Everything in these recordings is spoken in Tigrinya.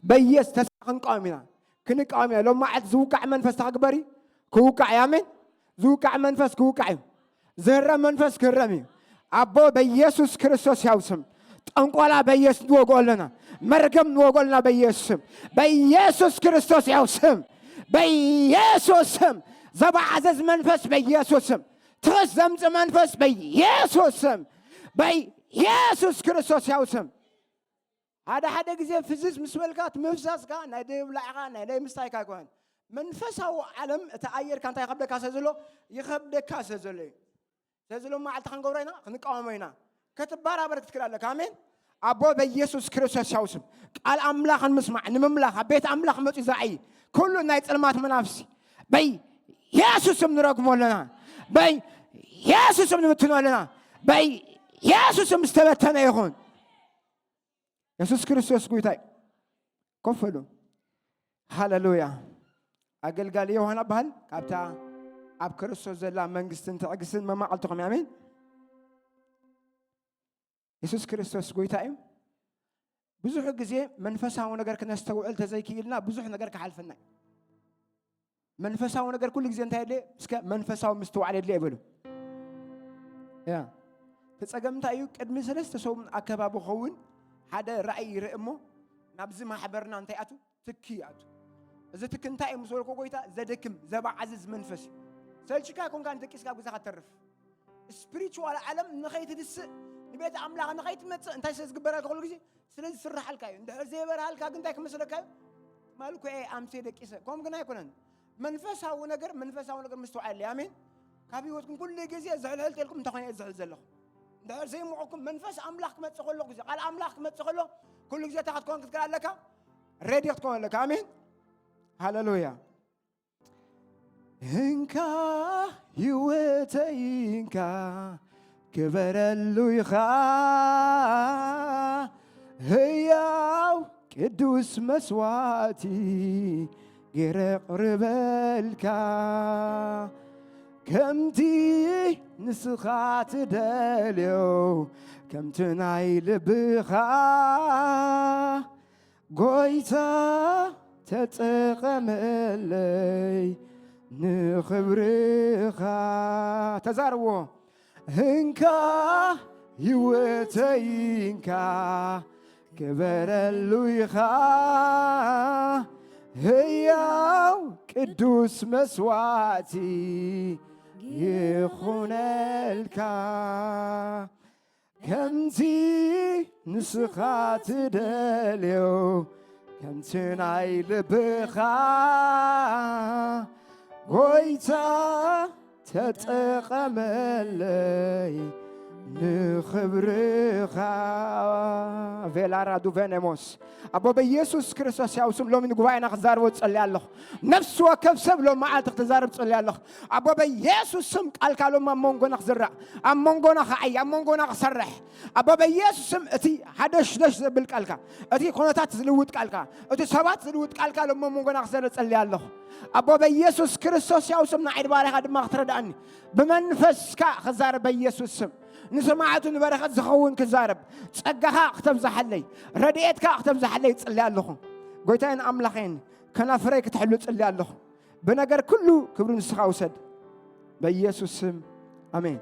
በየስ ተስፋ ክንቃወም ኢና። ክንቃወም ኢና። ሎም መዓልቲ ዝውቃዕ መንፈስ ተክግበር እዩ። ክውቃዕ እዩ። ኣሜን። ዝውቃዕ መንፈስ ክውቃዕ እዩ። ዝህረም መንፈስ ክህረም እዩ። ኣቦ በኢየሱስ ክርስቶስ ያው ስም ጠንቆላ በኢየሱስ ንወግኦ ኣለና። መርገም ንወግኦ ኣለና በኢየሱስ ስም። በኢየሱስ ክርስቶስ ያው ስም። በኢየሱስ ስም። ዘባዓዘዝ መንፈስ በኢየሱስ ስም። ትኸስ ዘምጽእ መንፈስ በኢየሱስ ስም። በኢየሱስ ክርስቶስ ያው ስም። ሓደ ሓደ ግዜ ፍዝዝ ምስ በልካ እቲ ምፍሳስካ ናይ ደይ ብላዕካ ናይ ደይ ምስታይካ ኣይኮነን። መንፈሳዊ ዓለም እቲ ኣየርካ እንታይ ይኸብደካ ስለ ዘሎ ይኸብደካ ስለ ዘሎ እዩ። ስለዚ ሎም መዓልቲ ክንገብሮ ኢና፣ ክንቃወሞ ኢና። ክትበራበር ክትክእል ኣለካ። ኣሜን። ኣቦ በኢየሱስ ክርስቶስ ያው ስም ቃል ኣምላኽ ንምስማዕ ንምምላኽ ኣብ ቤት ኣምላኽ መፂ ዝረኣይ ኩሉ ናይ ፅልማት መናፍሲ በኢየሱስ ስም ንረግሞ ኣለና። በኢየሱስ ስም ንምትኖ ኣለና። በኢየሱስ ስም ዝተበተነ ይኹን። የሱስ ክርስቶስ ጎይታ እዩ። ኮፍ በሉ። ሃሌሉያ። ኣገልጋሊ ዮሃና በሃል ካብታ ኣብ ክርስቶስ ዘላ መንግስትን ትዕግስትን መማዕልትኹም እዩ። ኣሜን። የሱስ ክርስቶስ ጎይታ እዩ። ብዙሕ ግዜ መንፈሳዊ ነገር ክነስተውዕል ተዘይክኢልና ብዙሕ ነገር ክሓልፈና እዩ። መንፈሳዊ ነገር ኩሉ ግዜ እንታይ የድልየ? እስከ መንፈሳዊ ምስትውዓል የድልየ ይበሉ። ያ። እቲ ጸገም እንታይ እዩ? ቅድሚ ሰለስተ ሰሙን ኣከባቢ ክኸውን ሓደ ራእይ ይርኢ እሞ ናብዚ ማሕበርና እንታይ ኣቱ? ትኪ ኣቱ። እዚ ትኪ እንታይ እዩ ምስ በልኩ ጎይታ? ዘደክም፣ ዘባዓዝዝ መንፈስ እዩ። ሰልችካ ኮንካ ንደቂስካ ኣብ ገዛኻ ትተርፍ። ስፒሪቹዋል ዓለም ንኸይትድስእ፣ ንቤት ኣምላኽ ንኸይትመጽእ እንታይ ስለ ዝግበረልካ ኩሉ ግዜ? ስለ ዝስርሓልካ እዩ። እንድሕር ዘይበርሃልካ ግን እንታይ ክመስለካ እዩ? ትማሊ እኮ እየ ኣምሴ ደቂሰ። ከምኡ ግን ኣይኮነን። መንፈሳዊ ነገር፣ መንፈሳዊ ነገር ምስትውዓል የድልይ። ኣሜን። ካብ ህይወትኩም ኩሉ ግዜ ዝሕልሕል ተልኩም እንታይ ኮይነ እየ ዝሕል ዘለኹ? እንድሕር ዘይምዖኩም መንፈስ ኣምላኽ ክመጽእ ከሎ ግዜ፣ ቃል ኣምላኽ ክመጽእ ከሎ ኩሉ ግዜ እንታይ ክትከውን ክትክእል ኣለካ? ሬዲ ክትከውን ኣለካ። ኣሜን። ሃሌሉያ። እንካ ህይወተይ እንካ ክበረሉ ኢኻ፣ ህያው ቅዱስ መስዋዕቲ ገይረ ቅርበልካ። ከምቲ ንስኻ ትደልዮ፣ ከምቲ ናይ ልብኻ ጎይታ ተጠቐመለይ ንኽብርኻ። ተዛርዎ። እንካ ህይወተይ እንካ ክበረሉ ኢኻ፣ ህያው ቅዱስ መስዋዕቲ ይኹነልካ። ከምቲ ንስኻ ትደልዮ፣ ከምቲ ናይ ልብኻ ጎይታ ተጠቐመለይ ንኽብርኻ። ቬላራ ዱቨነሞስ። ኣቦ በኢየሱስ ክርስቶስ ያው ስም ሎሚ ንጉባኤና ክዛርቦ ዝጸልይ ኣለኹ። ነፍሲ ወከፍ ሰብ ሎም መዓልቲ ክትዛረብ ጸልይ ኣለኹ። ኣቦ በኢየሱስ ስም ቃልካ ሎም ኣብ መንጎና ክዝራእ፣ ኣብ መንጎና ክዓይ፣ ኣብ መንጎና ክሰርሕ። ኣቦ በኢየሱስ ስም እቲ ሃደሽደሽ ዘብል ቃልካ፣ እቲ ኩነታት ዝልውጥ ቃልካ፣ እቲ ሰባት ዝልውጥ ቃልካ ሎም ኣብ መንጎና ክዘረ ጸልይ ኣለኹ። ኣቦ በኢየሱስ ክርስቶስ ያው ስም ንዓይ ባሪኻ ድማ ክትረዳእኒ ብመንፈስካ ክዛረብ በኢየሱስ ስም። ንሰማዕቱ ንበረኸት ዝኸውን ክዛረብ ጸጋኻ ክተብዝሓለይ፣ ረድኤትካ ክተብዝሓለይ እጽሊ ኣለኹ። ጎይታይን ኣምላኸይን ከናፍረይ ክትሕሉ እጽሊ ኣለኹ። ብነገር ኩሉ ክብሪ ንስኻ ውሰድ። በኢየሱስ ስም ኣሜን።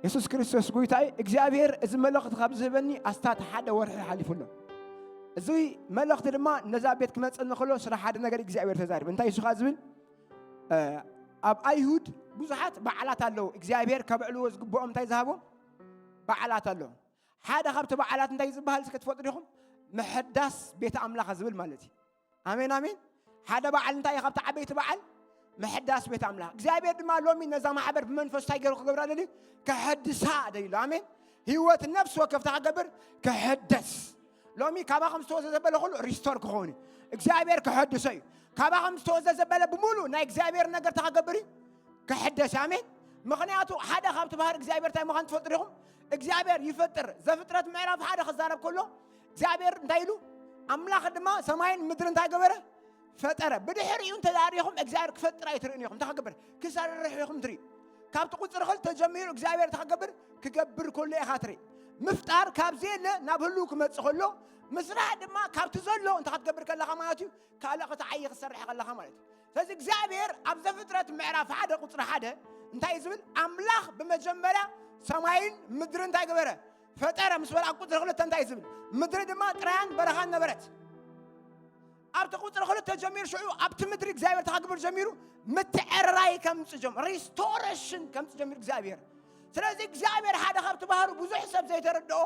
የሱስ ክርስቶስ ጎይታ እዩ። እግዚኣብሔር እዚ መልእኽቲ ካብ ዝህበኒ ኣስታት ሓደ ወርሒ ሓሊፉ ኣሎ። እዚ መልእኽቲ ድማ ነዛ ቤት ክመጽእ እንከሎ ስለ ሓደ ነገር እግዚኣብሔር ተዛሪቡ። እንታይ እሱ ኸኣ ዝብል? እ፣ ኣብ ኣይሁድ ብዙሓት በዓላት ኣለዉ። እግዚኣብሔር ከብዕልዎ ዝግብኦም እንታይ ዝሃቦም? በዓላት ኣለዉ። ሓደ ካብቲ በዓላት እንታይ ዝበሃል እስከ ትፈልጡ ዲኹም? ምሕዳስ ቤተ ኣምላኽ ዝብል ማለት እዩ። ኣሜን፣ ኣሜን። ሓደ በዓል እንታይ እዩ ካብቲ ዓበይቲ በዓል? ምሕዳስ ቤተ ኣምላኽ። እግዚኣብሔር ድማ ሎሚ ነዛ ማሕበር ብመንፈስ እንታይ ገይሩ ክገብራ ደልዩ? ከሐድሳ ደልዩ። ኣሜን። ህይወት ነፍሲ ወከፍ እንታይ ክገብር? ክሕደስ። ሎሚ ካባኹም ዝተወዘዘ በለ ኩሉ ሪስቶር ክኸውን እዩ። እግዚኣብሔር ክሐድሶ እዩ። ካባኹም ዝተወዘዘ በለ ብምሉእ ናይ እግዚኣብሔር ነገር እንታይ ክገብር እዩ? ክሕደስ እዩ። ኣሜን። ምኽንያቱ ሓደ ካብቲ ባህሪ እግዚኣብሔር እንታይ ምዃኑ ትፈልጡ ዲኹም? እግዚኣብሔር ይፈጥር። ዘፍጥረት ምዕራፍ ሓደ ክዛረብ ከሎ እግዚኣብሔር እንታይ ኢሉ? ኣምላኽ ድማ ሰማይን ምድሪ እንታይ ገበረ? ፈጠረ። ብድሕሪኡ እንተ ደኣ ርኢኹም እግዚኣብሔር ክፈጥር ኣይትርእዩን ኢኹም። እንታይ ክገብር? ክሰርሕ ኢኹም ትርእዩ። ካብቲ ቁጽሪ ክልተ ጀሚሩ እግዚኣብሔር እንታይ ክገብር? ክገብር ከሎ ኢኻ ትርኢ። ምፍጣር ካብ ዘየለ ናብ ህልው ክመጽእ ከሎ ምስራሕ ድማ ካብቲ ዘሎ እንታይ ክትገብር ከለኻ ማለት እዩ? ካልእ ክትዓይ ክትሰርሕ ከለኻ ማለት እዩ። ስለዚ እግዚኣብሔር ኣብ ዘፍጥረት ምዕራፍ ሓደ ቁፅሪ ሓደ እንታይ እዩ ዝብል? ኣምላኽ ብመጀመርያ ሰማይን ምድሪ እንታይ ገበረ? ፈጠረ ምስ በለ ኣብ ቁፅሪ ክልተ እንታይ እዩ ዝብል? ምድሪ ድማ ጥራያን በረኻን ነበረት። ኣብቲ ቁፅሪ ክልተ ጀሚሩ ሽዑ ኣብቲ ምድሪ እግዚኣብሔር እንታይ ክገብር ጀሚሩ? ምትዕርራይ ከምፅእ ጀሚሩ፣ ሪስቶሬሽን ከምፅእ ጀሚሩ እግዚኣብሔር። ስለዚ እግዚኣብሔር ሓደ ካብቲ ባህሩ ብዙሕ ሰብ ዘይተረድኦ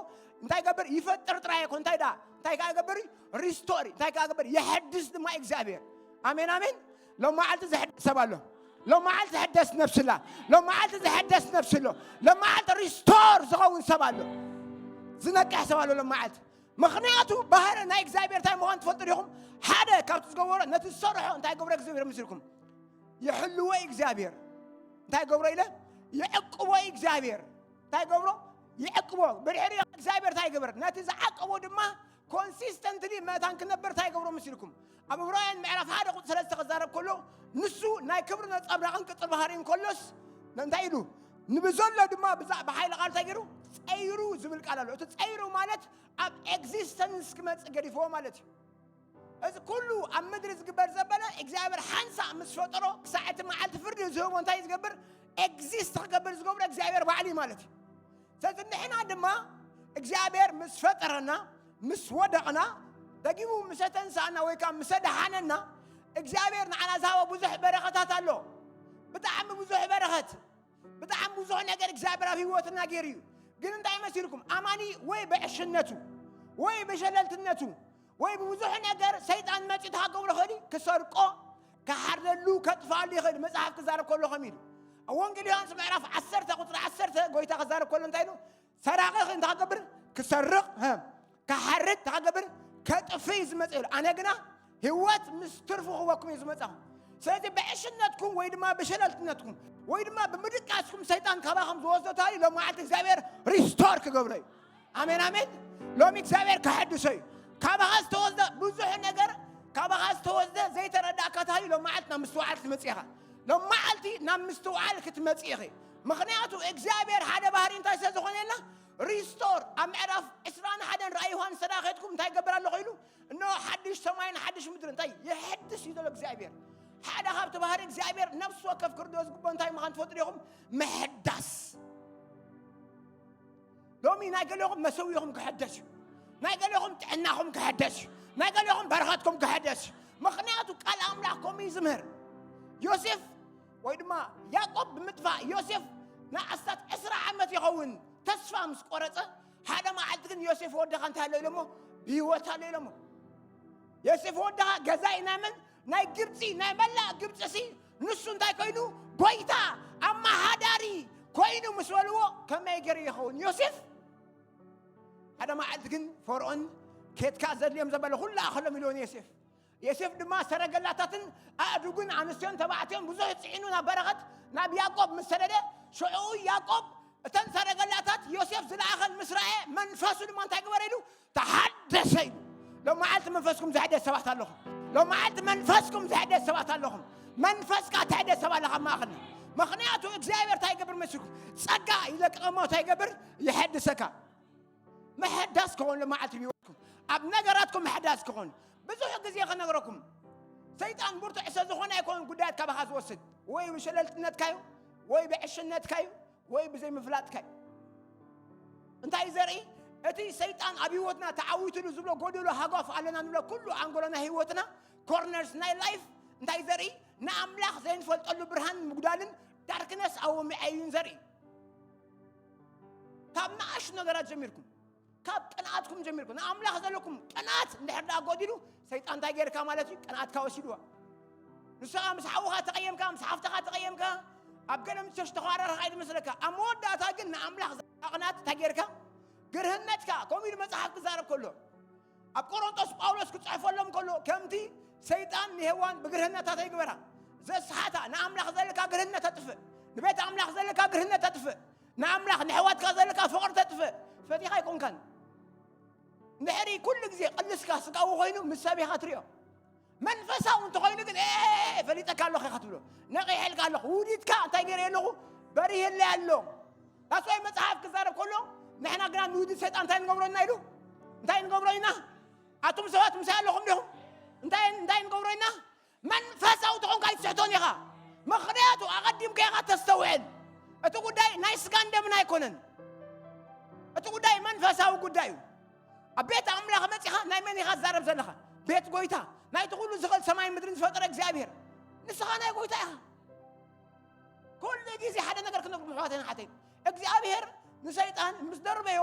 እንታይ ይገብር? ይፈጥር ጥራይ ኣይኮን። እንታይ ዳ እንታይ ከዓ ይገብር? ሪስቶሪ እንታይ ከዓ ይገብር? የሐድስ ድማ እግዚኣብሔር። ኣሜን ኣሜን። ሎመዓልቲ ዝሕደስ ሰብ ኣሎ። ሎመዓልቲ ዝሕደስ ነፍሲ ኣላ። ሎመዓልቲ ዝሕደስ ነፍሲ ኣሎ። ሎመዓልቲ ሪስቶር ዝኸውን ሰብ ኣሎ። ዝነቅሕ ሰብ ኣሎ ሎመዓልቲ። ምኽንያቱ ባህሪ ናይ እግዚኣብሔር እንታይ ምዃን ትፈልጡ ዲኹም? ሓደ ካብቲ ዝገበሮ ነቲ ዝሰርሖ እንታይ ገብሮ እግዚኣብሔር ምስልኩም? ይሕልዎ እግዚኣብሔር። እንታይ ገብሮ ኢለ? ይዕቅቦ እግዚኣብሔር። እንታይ ገብሮ? ይዕቅቦ። ብድሕሪ እግዚኣብሔር እንታይ ገበር? ነቲ ዝዓቀቦ ድማ ኮንሲስተንትሊ መታን ክነበር እንታይ ገብሮ ምስልኩም? ኣብ ዕብራውያን ምዕራፍ ሓደ ቁፅሪ ሰለስተ ክዛረብ ከሎ ንሱ ናይ ክብሪ ነፀብራቕን ቅፅል ባህሪን ከሎስ እንታይ ኢሉ? ንብዘሎ ድማ ብዛ ብሓይሊ ቃል እንታይ ገይሩ? ፀይሩ ዝብል ቃል ኣሎ። እቲ ፀይሩ ማለት ኣብ ኤግዚስተንስ ክመፅእ ገዲፍዎ ማለት እዩ። እዚ ኩሉ ኣብ ምድሪ ዝግበር ዘበለ እግዚኣብሔር ሓንሳእ ምስ ፈጠሮ ክሳዕ እቲ መዓልቲ ፍርዲ ዝህቦ እንታይ ዝገብር? ኤግዚስት ክገብር ዝገብሮ እግዚኣብሔር ባዕሉ እዩ ማለት እዩ። ስለዚ ንሕና ድማ እግዚኣብሔር ምስ ፈጠረና ምስ ወደቕና ደጊሙ ምስ ኣተንሳእና ወይ ከዓ ምስ ኣድሓነና እግዚኣብሔር ንዓና ዝሃቦ ብዙሕ በረኸታት ኣሎ። ብጣዕሚ ብዙሕ በረኸት። ብጣዕሚ ብዙሕ ነገር እግዚኣብሔር ኣብ ህይወትና ገይሩ እዩ። ግን እንታይ መሲልኩም? ኣማኒ ወይ ብዕሽነቱ ወይ ብሸለልትነቱ ወይ ብብዙሕ ነገር ሰይጣን መፂኡ ተሃገብሮ ኸዲ ክሰርቆ ክሓርደሉ ከጥፋሉ ይኽእል። መፅሓፍ ክዛረብ ከሎ ከም ኢሉ ኣብ ወንጌል ዮሃንስ ምዕራፍ ዓሰርተ ቁፅሪ ዓሰርተ ጎይታ ክዛረብ ከሎ እንታይ ኢሉ? ሰራቂ እንታይ ክገብር? ክሰርቕ፣ ክሓርድ፣ እንታይ ክገብር? ከጥፍእ እዩ ዝመፅእ ኢሉ። ኣነ ግና ህይወት ምስ ትርፉ ክህበኩም እዩ ዝመፃኹ። ስለዚ ብዕሽነትኩም ወይ ድማ ብሸለልትነትኩም ወይ ድማ ብምድቃስኩም ሰይጣን ካባኹም ዝወስዶ ተባሂሉ ሎም መዓልቲ እግዚኣብሔር ሪስቶር ክገብሮ እዩ። ኣሜን ኣሜን። ሎሚ እግዚኣብሔር ክሐድሶ እዩ። ካባኻ ዝተወስደ ብዙሕ ነገር ካባኻ ዝተወስደ ዘይተረዳእካ ተባሂሉ ሎም መዓልቲ ናብ ምስትውዓል ክትመፅእ ኢኻ። ሎም መዓልቲ ናብ ምስትውዓል ክትመፅእ ኢኺ። ምኽንያቱ እግዚኣብሔር ሓደ ባህሪ እንታይ ስለ ዝኾነ የለ ሪስቶር ኣብ ምዕራፍ ዕስራን ሓደን ራእይ ዮሃንስ ተዳ ከድኩም እንታይ ይገብር ኣለኹ ኢሉ? እነሆ ሓድሽ ሰማይን ሓድሽ ምድሪ እንታይ ይሕድስ እዩ ዘሎ እግዚኣብሔር። ሓደ ካብቲ ባህሪ እግዚኣብሔር ነፍሲ ወከፍ ክርድኦ ዝግብኦ እንታይ ምዃን ትፈልጡ ዲኹም? ምሕዳስ። ሎሚ ናይ ገሌኹም መሰዊኹም ክሕደስ እዩ። ናይ ገሌኹም ጥዕናኹም ክሕደስ እዩ። ናይ ገሌኹም በረኸትኩም ክሕደስ እዩ። ምኽንያቱ ቃል ኣምላኽ ከምኡ እዩ ዝምህር። ዮሴፍ ወይ ድማ ያዕቆብ ብምጥፋእ ዮሴፍ ንኣስታት ዕስራ ዓመት ይኸውን ተስፋ ምስ ቆረጸ ሓደ መዓልቲ ግን ዮሴፍ ወደኻ እንታይ ኣሎ ኢሎሞ? ብህይወት ኣሎ ኢሎሞ። ዮሴፍ ወደኻ ገዛኢ ናይ መን? ናይ ግብፂ ናይ መላእ ግብፂ ሲ ንሱ እንታይ ኮይኑ? ጎይታ ኣመሃዳሪ ኮይኑ ምስ በልዎ ከመይ ገይሩ ይኸውን ዮሴፍ? ሓደ መዓልቲ ግን ፈርዖን ኬትካ ዘድልዮም ዘበለ ኩሉ ኣኸሎም ኢልዎ ንዮሴፍ። ዮሴፍ ድማ ሰረገላታትን ኣእዱግን ኣንስትዮን ተባዕትዮን ብዙሕ ፅዒኑ ናብ በረኸት ናብ ያዕቆብ ምስ ሰደደ ሽዑ ያዕቆብ እተን ሰረገላታት ዮሴፍ ዝለኣኸን ምስ ረኣየ መንፈሱ ድማ እንታይ ግበረ ኢሉ ተሓደሰ ኢሉ። ሎም መዓልቲ መንፈስኩም ዘሕደስ ሰባት ኣለኹም። ሎም መዓልቲ መንፈስኩም ዘሕደስ ሰባት ኣለኹም። መንፈስካ ተሕደስ ሰብ ኣለኻ ኣብ ማእኸልና። ምኽንያቱ እግዚኣብሔር እንታይ ይገብር መስልኩም? ፀጋ ይለቅቕ እሞ እንታይ ይገብር? ይሐድሰካ። ምሕዳስ ክኾን ሎም መዓልቲ ብህይወትኩም ኣብ ነገራትኩም ምሕዳስ ክኾን ብዙሕ ግዜ ከነግረኩም ሰይጣን ብርቱዕ ስለ ዝኾነ ኣይኮነን ጉዳያት ካባኻ ዝወስድ ወይ ብሸለልትነትካዩ ወይ ብዕሽነትካዩ ወይ ብዘይምፍላጥካዩ እንታይ እዩ ዘርኢ እቲ ሰይጣን ኣብ ህይወትና ተዓዊትሉ ዝብሎ ጎደሎ ሃጓፍ ኣለና ንብሎ ኩሉ ኣንጎሎና ህይወትና ኮርነርስ ናይ ላይፍ እንታይ እዩ ዘርኢ ንኣምላኽ ዘይንፈልጠሉ ብርሃን ምጉዳልን ዳርክነስ ኣወሚዐ እዩን ዘርኢ ካብ ንኣሽ ነገራት ጀሚርኩም ካብ ቅንኣትኩም ጀሚርኩም ንኣምላኽ ዘለኩም ቅንኣት እንድሕር ደኣ ጎዲሉ ሰይጣን እንታይ ገይርካ ማለት እዩ ቅንኣትካ ወሲድዋ ንስኻ ምስ ሓውኻ ተቐየምካ ምስ ሓፍትኻ ተቐየምካ ኣብ ገለ ምቸሽ ተኸራረኻ ኣይትመስለካ ኣብ መወዳእታ ግን ንኣምላኽ ዘለካ ቅንኣት እንታይ ገይርካ ግርህነትካ ከምኡ ኢሉ መፅሓፍ ክዛረብ ከሎ ኣብ ቆሮንጦስ ጳውሎስ ክፅሕፈሎም ከሎ ከምቲ ሰይጣን ንሄዋን ብግርህነታ ተይግበራ ዘስሓታ ንኣምላኽ ዘለካ ግርህነት ኣጥፍእ ንቤት ኣምላኽ ዘለካ ግርህነት ኣጥፍእ ንኣምላኽ ንሕዋትካ ዘለካ ፍቕሪ ተጥፍእ ፈቲኻ ኣይኮንካን እንድሕሪ ኩሉ ግዜ ቅልስካ ስጋዊ ኮይኑ ምስ ሰብ ኢኻ ትሪኦ መንፈሳዊ እንተኾይኑ ግን ፈሊጠካ ኣለኹ ኢኻ ትብሎ ነቒሐልካ ኣለኹ ውዲትካ እንታይ ገይረ ኣለኹ በሪህለይ ኣሎ ታስዋይ መፅሓፍ ክዛረብ ከሎ ንሕና ግና ንውዲት ሰይጣን እንታይ ንገብሮ ኢና ኢሉ እንታይ ንገብሮ ኢና ኣቱም ሰባት ምሳይ ኣለኹም ዲኹም? እንታይ እንታይ ንገብሮ ኢና? መንፈሳዊ ትኾንካ ኣይትስሕቶን ኢኻ። ምኽንያቱ ኣቐዲምካ ኢኻ ተስተውዕል። እቲ ጉዳይ ናይ ስጋን ደምን ኣይኮነን። እቲ ጉዳይ መንፈሳዊ ጉዳይ እዩ። ኣብ ቤት ኣምላኽ መጺኻ ናይ መን ኢኻ ትዛረብ ዘለኻ? ቤት ጎይታ፣ ናይቲ ኩሉ ዝኽእል ሰማይ ምድርን ዝፈጠረ እግዚኣብሔር። ንስኻ ናይ ጎይታ ኢኻ። ኩሉ ግዜ ሓደ ነገር ክነግርኩም ኣሕዋተይን ኣሓተይን፣ እግዚኣብሔር ንሰይጣን ምስ ደርበዮ፣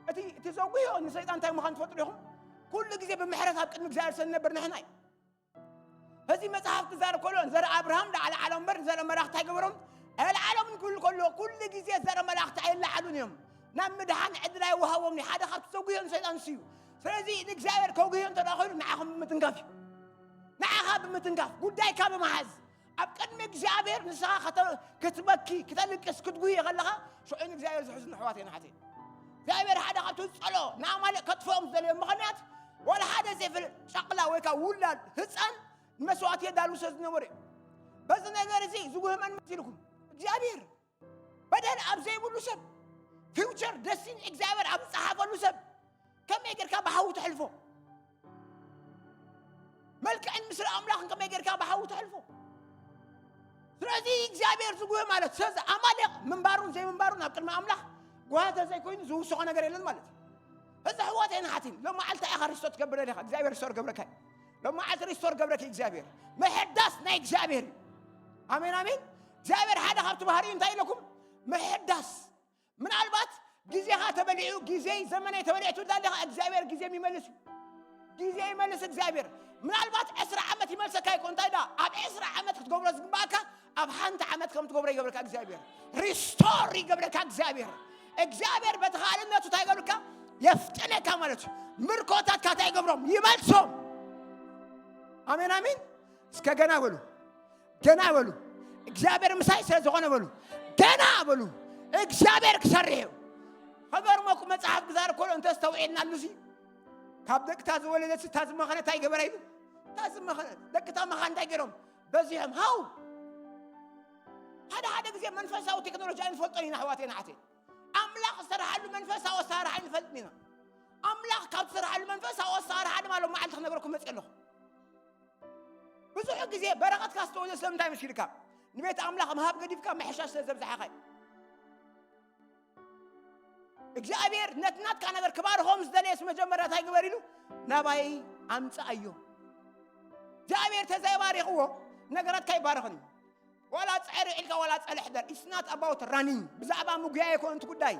እቲ እቲ ዘጉህዮ ንሰይጣን እንታይ ምዃኑ ትፈልጡ ዲኹም? ኩሉ ግዜ ብምሕረት ኣብ ቅድሚ እግዚኣብሔር ስለ ንነብር ንሕና እዩ። እዚ መጽሓፍ ክዛረብ ከሎ ንዘር ኣብርሃም ዳ ኣልዓሎም እምበር ንዘር መላእኽቲ ኣይገበሮም። ኣልዓሎም ክብል ከሎ ኩሉ ግዜ ዘር መላእኽቲ ኣይለዓሉን እዮም። ናብ ምድሓን ዕድል ኣይወሃቦም እዩ። ሓደ ካብቲ ዘጉህዮ ንሰይጣን እሱ እዩ። ስለዚ ንእግዚኣብሔር ከጉህዮ እንተ ደኣ ኮይኑ ንዓኹም ብምትንካፍ እዩ። ንዓኻ ብምትንካፍ፣ ጉዳይካ ብምሓዝ፣ ኣብ ቅድሚ እግዚኣብሔር ንስኻ ከተ- ክትበኪ፣ ክተልቅስ፣ ክትጉህዮ ከለኻ፣ ሽዑ ንእግዚኣብሔር ዝሕዝን ኣሕዋተይን ኣሓተይን። እግዚኣብሔር ሓደ ካብቲ ዝጸልኦ ንኣማሌቅ ከጥፍኦም ዝደለዮ ምኽንያት፣ ዋላ ሓደ ዘይፈልጥ ጨቕላ ወይ ከዓ ውላድ ህፃን ንመስዋእቲ የዳሉ ስለ ዝነበሩ እዩ። በዚ ነገር እዚ ዝጉህ መን መሲልኩም? እግዚኣብሔር። በደል ኣብ ዘይብሉ ሰብ፣ ፊውቸር ደስቲኒ እግዚኣብሔር ኣብ ዝጸሓፈሉ ሰብ ከመይ ጌርካ ብሓዊ ተሕልፎ? መልክዕን ምስለ ኣምላኽን ከመይ ጌርካ ብሓዊ ተሕልፎ? ስለዚ እግዚኣብሔር ዝጉህ ማለት፣ ስለዚ ኣማሌቅ ምንባሩን ዘይምንባሩን ኣብ ቅድሚ ኣምላኽ ጓተ ዘይኮይኑ ዝውስኾ ነገር የለን ማለት እዩ። እዚ ኣሕዋተይን ኣሓተይን፣ ሎም መዓልቲ ኢኻ ሪስቶር ትገብረለኻ፣ እግዚኣብሔር ሪስቶር ገብረካ እዩ። ሎም መዓልቲ ሪስቶር ገብረኪ እግዚኣብሔር። ምሕዳስ ናይ እግዚኣብሔር እዩ። ኣሜን፣ ኣሜን። እግዚኣብሔር ሓደ ካብቲ ባህሪኡ እንታይ ኢለኩም? ምሕዳስ። ምናልባት ግዜኻ ተበሊዑ፣ ግዜይ ዘመነይ ተበሊዑ ትብል ኣለኻ፣ እግዚኣብሔር ግዜ ይመልስ እዩ። ግዜ ይመልስ እግዚኣብሔር። ምናልባት ዕስራ ዓመት ይመልሰካ ይኮን፣ እንታይ ዳ ኣብ ዕስራ ዓመት ክትገብሮ ዝግባኣካ ኣብ ሓንቲ ዓመት ከም ትገብሮ ይገብረካ እግዚኣብሔር። ሪስቶር ይገብረካ እግዚኣብሔር። እግዚኣብሔር በተኻእለነቱ እንታይ ይገብረካ? የፍጥነካ ማለት እዩ። ምርኮታትካ እንታይ ይገብሮም? ይመልሶም። ኣሜን፣ ኣሜን። እስከ ገና በሉ፣ ገና በሉ። እግዚኣብሔር ምሳይ ስለ ዝኾነ በሉ፣ ገና በሉ። እግዚኣብሔር ክሰርሕ እዩ። ከገርመኩም፣ መጽሓፍ ክዛረብ ከሎ እንተስተውዒልና ኣሉሲ፣ ካብ ደቅታ ዝወለደት እታ ዝመኸነት እንታይ ገበራ ኢሉ? እታ ዝመኸነት። ደቅታ መኻን እንታይ ገይሮም? በዚሖም። ሃው! ሓደ ሓደ ግዜ መንፈሳዊ ቴክኖሎጂ ኣይንፈልጦን ኢና፣ ኣሕዋተይን ኣሓተይን። ኣምላኽ ዝሰርሓሉ መንፈሳዊ ኣሰራርሓ ኣይንፈልጥን ኢና። ኣምላኽ ካብ ዝሰርሓሉ መንፈሳዊ ኣሰራርሓ ድማ ሎም መዓልቲ ክነግረኩም መፅእ ኣለኹ። ብዙሕ ግዜ በረኸትካ ዝተወልደ ስለምንታይ መሲልካ? ንቤት ኣምላኽ ምሃብ ገዲፍካ ምሕሻሽ ስለ ዘብዝሓኻ እዩ። እግዚኣብሔር ነቲ ናትካ ነገር ክባርኾም ዝደለየስ መጀመርያ እንታይ ግበር ኢሉ? ናባይ ኣምፅኣዮ። እግዚኣብሔር ተዘይባሪኽዎ ነገራትካ ኣይባረኽን እዩ። ዋላ ፅዕር ውዒልካ ዋላ ፀለሕ ደር፣ it's not about running። ብዛዕባ ምጉያይ ኣይኮነን እቲ ጉዳይ።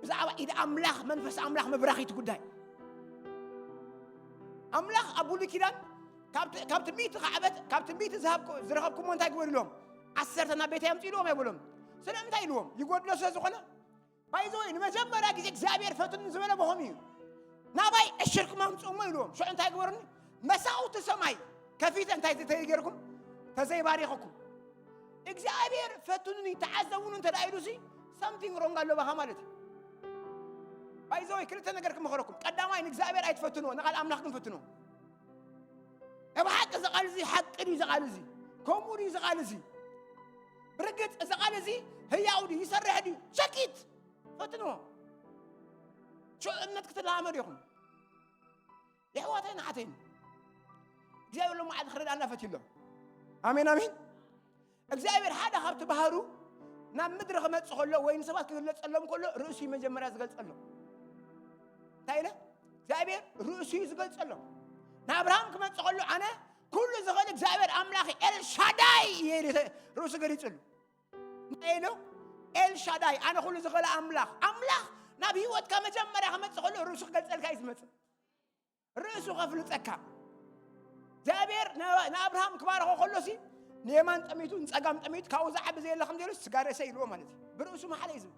ብዛዕባ ኢድ ኣምላኽ፣ መንፈስ ኣምላኽ ምብራኽ እዩ እቲ ጉዳይ። ኣምላኽ ኣብ ብሉይ ኪዳን ካብ ት- ካብ ትንቢት ዝኸዓበት፣ ካብ ትንቢት ዝሃብኩ- ዝረኸብኩሞ እንታይ ግበሩ ኢልዎም? ዓሰርተ ናብ ቤተይ ኣምፅኡ ኢልዎም ኣይበሎም። ስለምንታይ ኢልዎም? ይጎድሎ ስለ ዝኾነ። ባይዘወይ ንመጀመርያ ግዜ እግዚኣብሔር ፈትኑ ዝበለ ብኸም እዩ። ናባይ ዕሽርኩም ኣምፅኡሞ ኢልዎም። ሽዑ እንታይ ግበሩኒ? መሳውቲ ሰማይ ከፊተ እንታይ ተዘይገርኩም? ተዘይባሪኸኩም። እግዚኣብሔር ፈትኑኒ ተዓዘቡኒ እንተ ደኣ ኢሉሲ፣ something wrong ኣሎ ባኻ ማለት እዩ። ባይዘወይ ክልተ ነገር ክመኸረኩም። ቀዳማይ ንእግዚኣብሔር ኣይትፈትንዎ፣ ንቓል ኣምላኽ ግን ፈትንዎ። ኣብ ሓቂ እዚ ቓል እዚ ሓቂ ድዩ? እዚ ቓል እዚ ከምኡ ድዩ? እዚ ቓል እዚ ብርግጽ እዚ ቓል እዚ ህያው ድዩ? ይሰርሕ ድዩ? ቸኪት ፈትንዎ። ሽዑ እምነት ክትለማመዱ ኢኹም። የሕዋተይን ኣሓተይን፣ እግዚኣብሔር ሎም መዓልቲ ክረድኣና ፈትዩ ኣሎ። ኣሜን፣ ኣሜን። እግዚኣብሔር ሓደ ካብቲ ባህሩ ናብ ምድሪ ክመጽእ ከሎ ወይ ንሰባት ክግለጸሎም ከሎ ርእሱ እዩ መጀመርያ ዝገልጸሎም። እንታይ ኢለ? እግዚኣብሔር ርእሱ እዩ ዝገልጸሎም። ንኣብርሃም ክመጽእ ከሎ ኣነ ኩሉ ዝኽእል እግዚኣብሔር ኣምላኽ ኤልሻዳይ እየ ኢሉ ርእሱ ገሊጹሉ። እንታይ ኢሉ? ኤልሻዳይ፣ ኣነ ኩሉ ዝኽእል ኣምላኽ። ኣምላኽ ናብ ህይወትካ መጀመርያ ክመጽእ ከሎ ርእሱ ክገልጸልካ እዩ ዝመጽእ። ርእሱ ከፍልጠካ። እግዚኣብሔር ን- ንኣብርሃም ክባርኾ ከሎሲ ንየማን ጠሚቱ ንጸጋም ጠሚቱ ካብኡ ዝዓቢ ዘየለ ከም ዘይሉ ስጋ ርእሰይ ኢልዎ ማለት እዩ። ብርእሱ መሓለ እዩ ዝብል።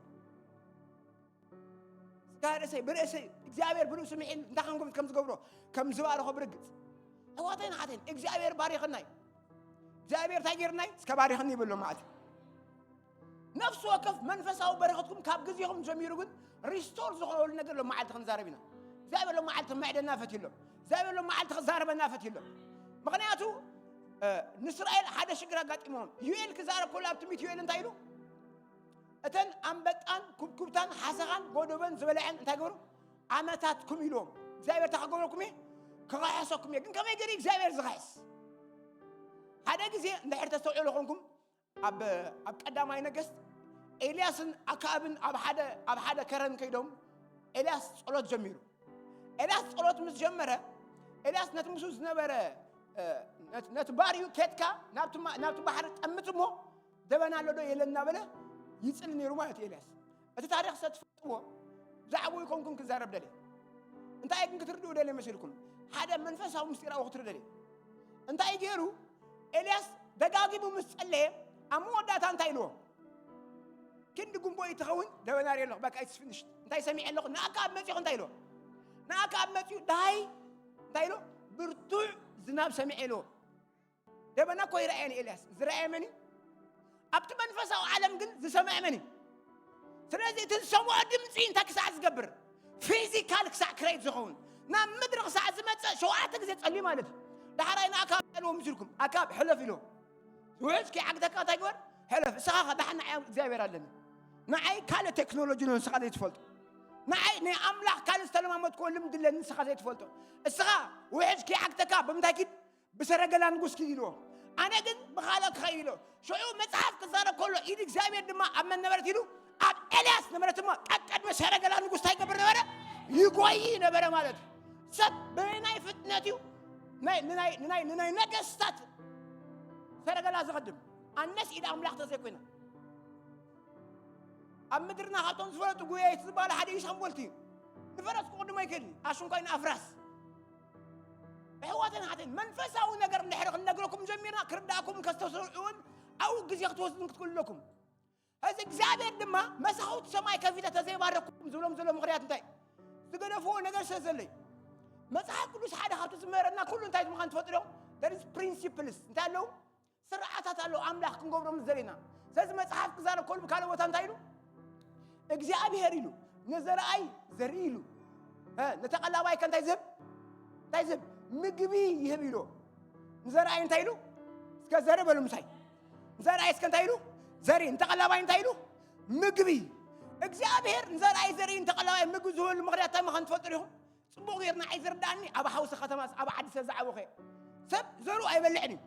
ስጋ ርእሰይ ብርእሰይ እግዚኣብሔር ብርእሱ ምሒል እንታይ ከም ከም ዝገብሮ ከም ዝባርኾ ብርግጽ። ኣሕዋተይን ኣሓተይን እግዚኣብሔር ባሪኽናይ። እግዚኣብሔር እንታይ ገይርናይ? እስከ ባሪኽኒ ይብሎ ማለት እዩ። ነፍሲ ወከፍ መንፈሳዊ በረኸትኩም ካብ ግዜኹም ጀሚሩ ግን ሪስቶር ዝኾነሉ ነገር ሎም መዓልቲ ክንዛረብ ኢና። እግዚኣብሔር ሎም መዓልቲ ክምዕደና ፈትዩ ኣሎ። እግዚኣብሔር ሎም መዓልቲ ክዛረበና ፈትዩ ኣሎ። ምኽንያቱ እ፣ ንእስራኤል ሓደ ሽግር ኣጋጢሞም። ዩኤል ክዛረብ ከሎ ኣብ ትንቢት ዩኤል እንታይ ኢሉ? እተን ኣንበጣን ኩብኩብታን ሓሰኻን ጎደበን ዝበልዐን እንታይ ገበሩ? ዓመታትኩም ኢልዎም። እግዚኣብሔር እንታይ ክገብረኩም እየ? ክኸሕሰኩም እየ። ግን ከመይ ገይሩ እግዚኣብሔር ዝኸሕስ? ሓደ ግዜ እንድሕር ተስተውዕሉ ኾንኩም፣ ኣብ ኣብ ቀዳማይ ነገስት ኤልያስን ኣክኣብን ኣብ ሓደ ኣብ ሓደ ከረን ከይዶም ኤልያስ ጸሎት ጀሚሩ። ኤልያስ ጸሎት ምስ ጀመረ፣ ኤልያስ ነቲ ምስኡ ዝነበረ፣ እ፣ ነቲ ነቲ ባርዩ ኬትካ ናብቲ ማ ናብቲ ባሕሪ ጠምት እሞ ደበና ኣሎ ዶ የለን እናበለ ይጽሊ ነይሩ ማለት እዩ ኤልያስ። እቲ ታሪኽ ሰ ትፈልጥዎ፣ ብዛዕባኡ ኣይኮንኩን ክዛረብ ደልየ። እንታይ ግን ክትርድኡ ደልየ መሲልኩም? ሓደ መንፈሳዊ ምስጢራዊ ክትርድኡ ደልየ። እንታይ ገይሩ? ኤልያስ ደጋጊሙ ምስ ጸለየ ኣብ መወዳእታ እንታይ ኢልዎ? ክንዲ ጉንቦ ይትኸውን ደበና ርየ ኣለኹ። በቃ it's finished። እንታይ ሰሚዐ ኣለኹ? ንኣክኣብ መጺኹ እንታይ ኢልዎ? ንኣክኣብ መጺኡ ዳይ እንታይ ኢልዎ? ብርቱዕ ዝናብ ሰሚዐ ኢልዎ። ደበና እኮ ይረኣየ ንኤልያስ። ዝረኣየ መን እዩ? ኣብቲ መንፈሳዊ ዓለም ግን ዝሰምዐ መን እዩ? ስለዚ እቲ ዝሰምዖ ድምፂ እንታይ ክሳዕ ዝገብር? ፊዚካል ክሳዕ ክረይት ዝኸውን ናብ ምድሪ ክሳዕ ዝመፅእ ሸውዓተ ግዜ ጸልዩ ማለት እዩ። ዳሕራይ ንኣክኣብ እንታይ ኢልዎ ምስልኩም? ኣክኣብ ሕለፍ ኢልዎ። ውሕጅ ከይዓግተካ እንታይ ግበር? ሕለፍ። እስኻ ኸ ደሓን ንዓይ እግዚኣብሔር ኣለኒ። ንዓይ ካልእ ቴክኖሎጂ ኣሎ ንስኻ ዘይትፈልጦ። ንዓይ ናይ ኣምላኽ ካልእ ዝተለማመድክዎ ልምዲ ኣለኒ ንስኻ ዘይትፈልጦ። እስኻ ውሕጅ ከይዓግተካ ብምንታይ ኪድ? ብሰረገላ ንጉስ ኪድ ኢልዎ። ኣነ ግን ብኻልእ ክኸይድ ኢሎ። ሽዑ መጽሓፍ ክዛረብ ከሎ ኢድ እግዚኣብሔር ድማ ኣብ መን ነበረት ኢሉ? ኣብ ኤልያስ ነበረት። እሞ ቀቀድሚ ሰረገላ ንጉስ እንታይ ይገብር ነበረ? ይጎይ ነበረ ማለት እዩ። ሰብ ብናይ ፍጥነት እዩ ናይ ንናይ ንናይ ንናይ ነገስታት ሰረገላ ዝኸድም ኣነስ ኢድ ኣምላኽ ተዘይኮይና። ኣብ ምድርና ካብቶም ዝፈለጡ ጉያይት ዝበሃሉ ሓደ እዩ ሳምቦልቲ እዩ። ንፈረስ ክቕድሞ ኣይክእልን ኣሽንኳይ ንኣፍራስ። ኣሕዋተን ሓተን መንፈሳዊ ነገር እንድሕር ክንነግረኩም ጀሚርና ክርዳእኩም ከስተሰርዑ እውን ኣብኡ ግዜ ክትወስዱን ክትክእሉ ኣለኩም። ሕዚ እግዚኣብሔር ድማ መሳኹቲ ሰማይ ከፊተ ተዘይባረኩም ዝብሎም ዘሎ ምኽንያት እንታይ? ዝገደፍዎ ነገር ስለ ዘለይ። መጽሓፍ ቅዱስ ሓደ ካብቲ ዝምህረና ኩሉ እንታይ ምዃን ትፈልጡ ዶ? There is principles እንታይ ኣለዉ? ስርዓታት ኣለዉ ኣምላኽ ክንገብሮም ዘለና። ስለዚ መጽሓፍ ክዛረብ ከሉ ካልእ ቦታ እንታይ ኢሉ? እግዚኣብሔር ኢሉ ንዘርኣይ ዘርኢ ኢሉ። እ፣ ንተቐላባይ ከ እንታይ ዝህብ? እንታይ ዝህብ? ምግቢ ይህብ ኢሉ። ንዘርኣይ እንታይ ኢሉ? እስከ ዘርኢ በሉ ምሳይ። ንዘርኣይ እስከ እንታይ ኢሉ? ዘርኢ። ንተቐላባይ እንታይ ኢሉ? ምግቢ። እግዚኣብሔር ንዘርኣይ ዘርኢ ንተቐላባይ ምግቢ ዝህበሉ ምኽንያት እንታይ ምዃኑ ትፈልጡ ዲኹም? ጽቡቕ ጌርና ኣይዝርዳእኒ። ኣብ ሓውሲ ከተማስ ኣብ ዓዲ ሰብ ዝዓበኸ ሰብ ዘሩ ኣይበልዕን እዩ።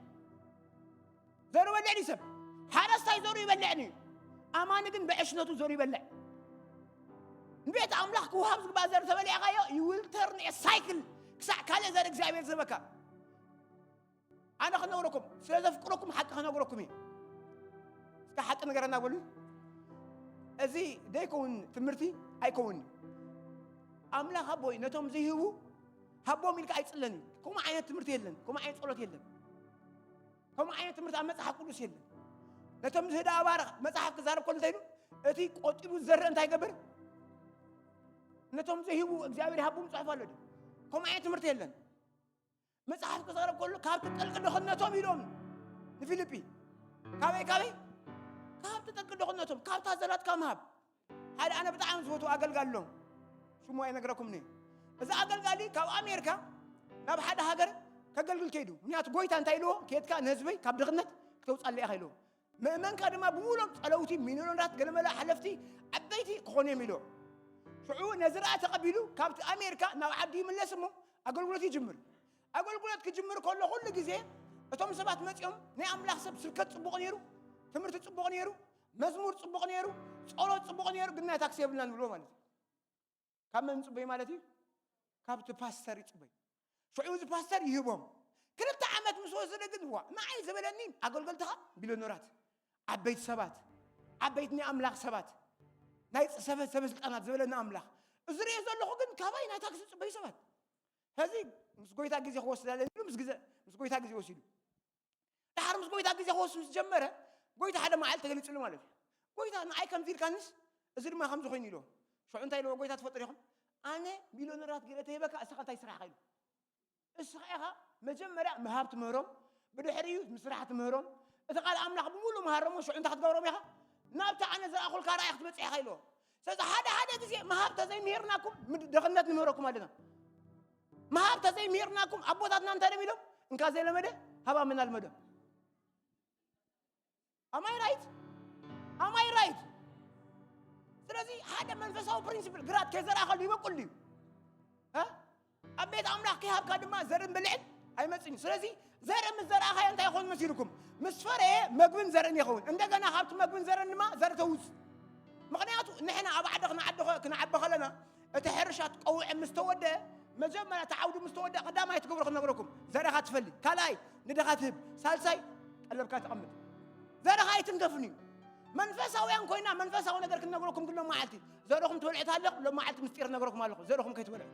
ዘሩ በልዕ ድዩ ሰብ? ሓረስታይ ዘሩ ይበልዕን እዩ። ኣማኒ ግን ብዕሽነቱ ዘሩ ይበልዕ። ንቤት ኣምላኽ ክውሃብ ዝግባእ ዘር ተበሊዕካዮ you will turn a cycle ክሳዕ ካልእ ዘር እግዚኣብሔር ዝህበካ። ኣነ ክነግረኩም ስለ ዘፍቅረኩም ሓቂ ክነግረኩም እዩ። እስከ ሓቂ ንገረና በሉ። እዚ ደይከውን ትምህርቲ ኣይከውን። ኣምላኽ ኣቦይ ነቶም ዘይህቡ ሃቦም ኢልካ ኣይጽለን እዩ። ከምኡ ዓይነት ትምህርቲ የለን፣ ከምኡ ዓይነት ጸሎት የለን፣ ከምኡ ዓይነት ትምህርቲ ኣብ መጽሓፍ ቅዱስ የለን። ነቶም ዝህዳ ኣባርኽ መጽሓፍ ክዛረብ ከሎ እንታይ ኢሉ? እቲ ቆጢቡ ዝዘርእ እንታይ ይገብር? ነቶም ዘይህቡ እግዚኣብሔር ይሃቦም ጽሑፍ ኣሎ ድዩ? ከምኡ ዓይነት ትምህርቲ የለን። መጽሓፍ ክዛረብ ከሎ ካብቲ ጥልቂ ድኽነቶም ኢሎም ንፊልጲ ካበይ ካበይ? ካብቲ ጥልቂ ድኽነቶም ካብታ ዘላትካ ምሃብ። ሓደ ኣነ ብጣዕሚ ዝፈትዎ ኣገልጋሊ ኣሎ፣ ሽሙ ኣይነግረኩምን እየ። እዚ ኣገልጋሊ ካብ ኣሜሪካ ናብ ሓደ ሃገር ከገልግል ከይዱ። ምክንያቱ ጎይታ እንታይ ኢልዎ? ኬድካ ንህዝበይ ካብ ድኽነት ክተውፃለይ ኢኻ ኢልዎ። ምእመንካ ድማ ብምሉኦም ጸለውቲ፣ ሚልዮነራት፣ ገለመለ ሓለፍቲ፣ ዓበይቲ ክኾኑ እዮም ኢልዎ። ሽዑ ነዚ ረኣ ተቐቢሉ ካብቲ ኣሜሪካ ናብ ዓዲ ይምለስ እሞ ኣገልግሎት ይጅምር። ኣገልግሎት ክጅምር ከሎ ኩሉ ግዜ እቶም ሰባት መጺኦም ናይ ኣምላኽ ሰብ ስብከት ጽቡቕ ነይሩ፣ ትምህርቲ ጽቡቕ ነይሩ፣ መዝሙር ጽቡቕ ነይሩ፣ ጸሎት ጽቡቕ ነይሩ፣ ግን ናይ ታክሲ የብልናን ይብልዎ ማለት እዩ። ካብ መን ጽበይ ማለት እዩ? ካብቲ ፓስተር ይጽበይ። ሽዑ እዚ ፓስተር ይህቦም። ክልተ ዓመት ምስ ወሰደ ግን ዋ ንዓይ ዝበለኒ ኣገልገልትኻ ቢልዮነራት፣ ዓበይቲ ሰባት፣ ዓበይቲ ናይ ኣምላኽ ሰባት፣ ናይ ሰበ ሰበ ስልጣናት ዝበለኒ ኣምላኽ። እዚ ርእዮ ዘለኹ ግን ካባይ ናይ ታክሲ ጽበይ ሰባት። ሕዚ ምስ ጎይታ ግዜ ክወስድ ኣለኒ ኢሉ ምስ ግዜ ምስ ጎይታ ግዜ ወሲዱ። ድሓር ምስ ጎይታ ግዜ ክወስድ ምስ ጀመረ ጎይታ ሓደ መዓልቲ ተገሊጹሉ ማለት እዩ። ጎይታ ንዓይ ከምዚ ኢልካንስ እዚ ድማ ከምዚ ኮይኑ ኢልዎ። ሽዑ እንታይ ኢልዎ ጎይታ ትፈልጡ ዲኹም? ኣነ ሚልዮነራት ገለ ተሂበካ እስኻ እንታይ ስራሕኻ ኢሉ። እስኻ ኢኻ መጀመርያ ምሃብ ትምህሮም፣ ብድሕሪኡ ምስራሕ ትምህሮም። እቲ ቃል ኣምላኽ ብምሉእ መሃሮሞ ሽዑ እንታይ ክትገብሮም ኢኻ? ናብቲ ኣነ ዝረኣኹልካ ራእይ ክትመጽእ ኢኻ ኢልዎ። ስለዚ ሓደ ሓደ ግዜ ምሃብ ተዘይምሂርናኩም ምድ- ድኽነት ንምህረኩም ኣለና። ምሃብ ተዘይምሂርናኩም ኣቦታትና እንታይ ደም ኢሎም እንካ ዘይለመደ ሃባ መን ኣልመዶ። ኣማይ ራይት ኣማይ ራይት። ስለዚ ሓደ መንፈሳዊ ፕሪንሲፕል ግራት ከይዘራእኸሉ ይበቁል ድዩ? እ? ኣብ ቤት ኣምላኽ ከይሃብካ ድማ ዘርን ብልዕን ኣይመጽእን እዩ። ስለዚ ዘርኢ ምስ ዘርኣኻዮ እንታይ ይኸውን መሲልኩም? ምስ ፈረየ መግብን ዘርእን ይኸውን። እንደገና ካብቲ መግብን ዘርእን ድማ ዘርኢ ተውጽእ። ምኽንያቱ ንሕና ኣብ ዓዲ ክንዓዲ ኸ- ክንዓቢ ከለና እቲ ሕርሻ ቀውዒ ምስ ተወደ፣ መጀመርያ እቲ ዓውዲ ምስ ተወደ፣ ቀዳማይ ትገብሮ ክነግረኩም፣ ዘርእኻ ትፈሊ፣ ካልኣይ ንድኻ ትህብ፣ ሳልሳይ ቀለብካ ተቐምጥ። ዘርእኻ ኣይትንከፍን እዩ። መንፈሳውያን ኮይና መንፈሳዊ ነገር ክንነግረኩም ግን ሎም መዓልቲ ዘርእኹም ትበልዑ ኣለኹም። ሎም መዓልቲ ምስጢር ነግረኩም ኣለኹ፣ ዘርእኹም ከይትበልዑ።